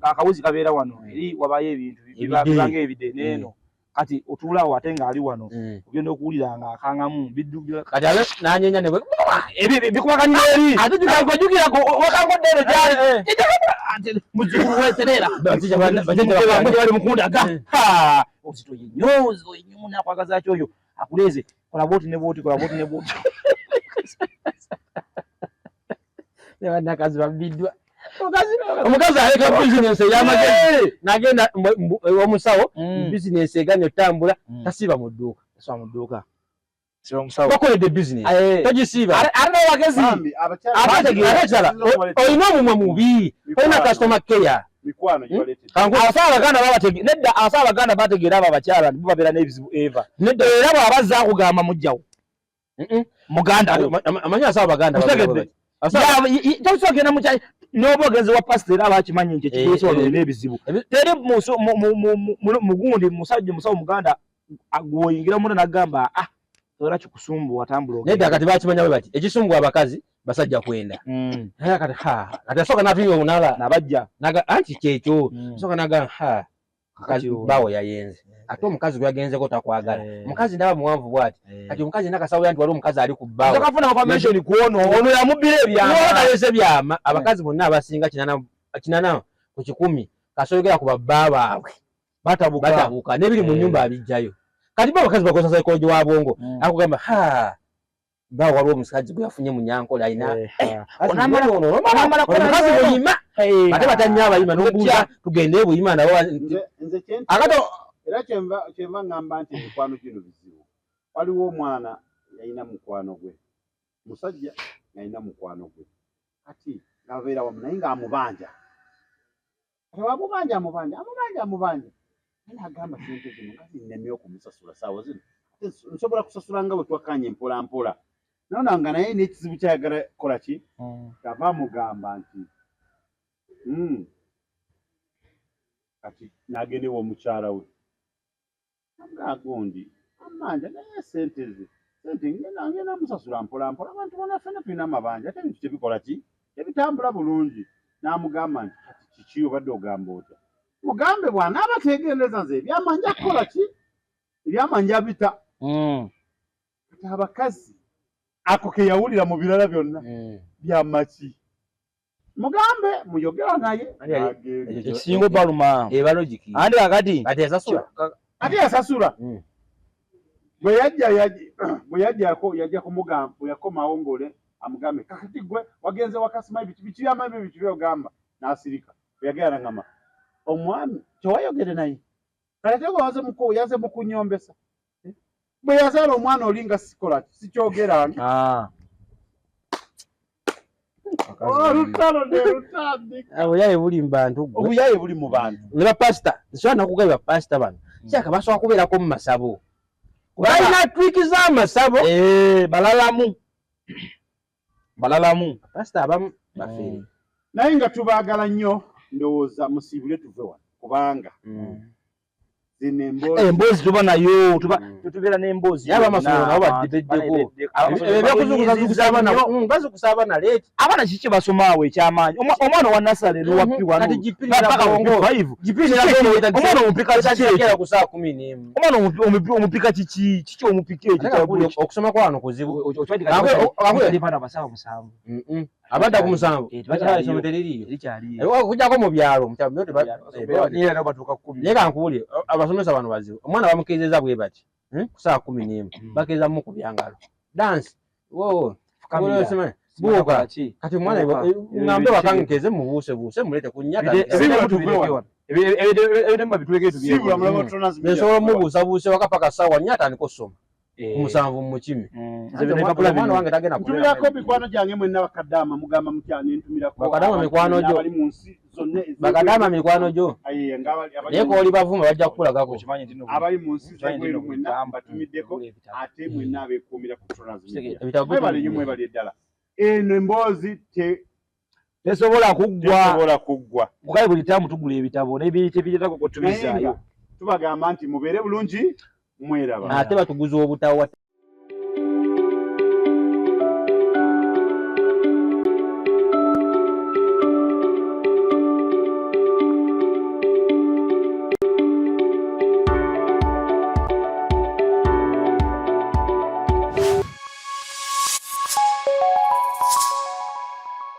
akawuzi kabeera wano eri wabayo ebintu bibanga ebide n'eno kati otuulaawo ate ng'ali wano ogenda okuwulira nga akangamu biddukira kati ate n'anyenya ne bikubaganira eri ate jjukira wakangodde eno gyali muzzukulu weesereera bajjajja bali mukundaga ozitoye nnyo ozitoye nnyo munakwagaza ki oyo akuleeze kola bwoti ne bwoti kola bwoti ne bwoti bannakazi babbiddwa omukazi aleka bizinensi ey'amagezi n'agenda omusawo bizinensi eganye otambula tasiiba mu dduuka bakoledde bizinensi togisiiba ate n'abagezi ate ekirala olina omumwa mubi olina customer care. Mikwano gibaleetedde. Abasawo abaganda babatege nedda, abasawo abaganda bategeera abo abakyala nti bo babeera n'ebizibu eva. Era bw'aba azze akugamba mujjawo muganda we. Amanyi abasawo abaganda Otegedde? Tosobola genda mukya n'oba ogenze wa pasita, era abakimanyi nti ekituusa wano olina ebizibu. Teri mugundi musajja musawo muganda gwoyingira munda n'agamba, "Ah, era kikusumbuwa, tambula ogende." Nedda, kati bakimanya bwe bati, ekisumbuwa abakazi basajja kwenda. Naye kati ha, kati asooka n'atuyiwa onala nabajja naga anti kyekyo asooka naga ha Kakati ono. Bawo yayenze, ate omukazi gwe yagenzeko takwagala. Omukazi ndaba muwanvu bwati. Kati omukazi yenna kasawula nti waliwo omukazi ali ku bbaawe. Takafuna information ku ono, ono yamubbira ebyama. Kalese byama. Abakazi bonna abasinga 80% kasoyogera ku babba baabwe batabuka. Batabuka n'ebiri mu nyumba abijjayo. Kati bo abakazi bakozesa psychology wa bwongo. Akugamba ha, bawo waliwo omusajja gwe yafunye munyankole alina Onamala omukazi buyima, ate batanya abayima nobuuza tugende buyima nabo. Nze kyenti Akato. Era kyenva ŋŋamba nti emikwano gino bizibu. Waliwo omwana yalina mukwano gwe musajja, yalina mukwano gwe, kati ng'abeera wamu naye ng'amubanja. Kati wamubanja, amubanja, amubanja, amubanja, naye agamba sente zino nga zinnemye okumusasula saawa zino. Ate nsobola kusasula nga bwe twakkaanya empola mpola. Nona nga naye n'ekizibu kyayagala kukola ki, ava amugamba nti Kati n'agenda ewa omukyala we, agundi amanja, naye sente ze sente ngenda musasula mpola mpola. Abantu bona ffenna tulina amabanja, ate ebintu tebikola ki, tebitambula bulungi. N'amugamba nti kati kiki obadde ogamba otya? Mugambe bw'anaaba tegendereza, nze ebyamanja kukola ki, ebyamanja bita. Kati abakazi ako ke yawulira mu birala byonna byamaki, mugambe muyogera naye. Agenda. Ekisinga obaluma eba logic. Andi kakati ati yasasula. Ate yasasula. Bwe yajjako yajja kumugamba, bwe yakomawo ng'ole amugambe, kakati gwe wagenze wakasimayi biki biki byamabi biki byogamba, n'asirika. Bwe yagenda nagamba omwami tewayogere naye, kale ate gwe waze yaze mu kunyombesa. Eh? Bwe yazaala omwana oli nga sikola sikyogeranga. Olutalo ne lutandika. Obuyaye buli mu bantu gwe. Obuyaye buli mu bantu. Ne bapasita, nsobola nokugamba bapasita bano kyaka basobola kubeerako mu masabo, balina trick z'amasabo. Eh, balalamu balalamu. Pasita abamu bafeere. Naye nga tubaagala nnyo, ndowooza musiibule tuve wano kubanga zino emboozi Emboozi tuba nayo, tuba tubeera n'emboozi. Naye abamasomero nabo baddeko. Ebyokuzukusazukusa abaana, bazukusa abaana late. Abaana kiki basoma awo ekyamaanyi? Omwana owa nursery n'owa P1 Kati gipirira paka bwongo. P5. Gipirira bwongo. Omwana omupika kiki ekyo? Ku saa 11. Omwana omupika kiki? Kiki omupika ekyo? Ate kakuli okusoma kwa wano kuzibu. Abasawo 7. Abadda ku 7. Eh, tebakyaliyo. Essomero teririiyo. Erikyaliyo. Okujjako mu byalo, mu kyalo Era batuuka 10. Naye kankuwulire, abasomesa bano bazibu. Omwana bamukeezeza bwe bati, ku saa 11, bakeeza mu kubyangalo dance wo. Fukamira. Buuka. Kati omwana Buuka. Ngambe wakankeeze mubuusebuuse mulete ku nnya. Sibula tuve wano. Ebitemu babituleke. Sibula mulaba Tronas Media. Nsobola omubuusabuuse waka paka ssaawa 4, atandika osoma ku 7 mukime. Omwana wange tagenda kubeera. Ntumirako mikwano gyange mwenna bakadaama, mugamba mutya? Nentumirako Bakadaama abantu mikwano mwenna gyo. abali mu nsi zonna Bakadaama mikwano gyo. Aye, nga Naye kooli bavuma bajja kukulagako. Abali mu nsi z'ebweru mwenna mbatumiddeko, ate mwenna abeekuumira ku Tronas Media. Ebitabo Mwebale nnyo, mwebale ddala. Eno emboozi Tesobola kuggwa. Tesobola kuggwa. Kukaye buli taamu tugula ebitabo nebitebiretako Naye kutubizaayo. nga tubagamba nti mubeere bulungi, mweraba. Ate batuguza obutawa.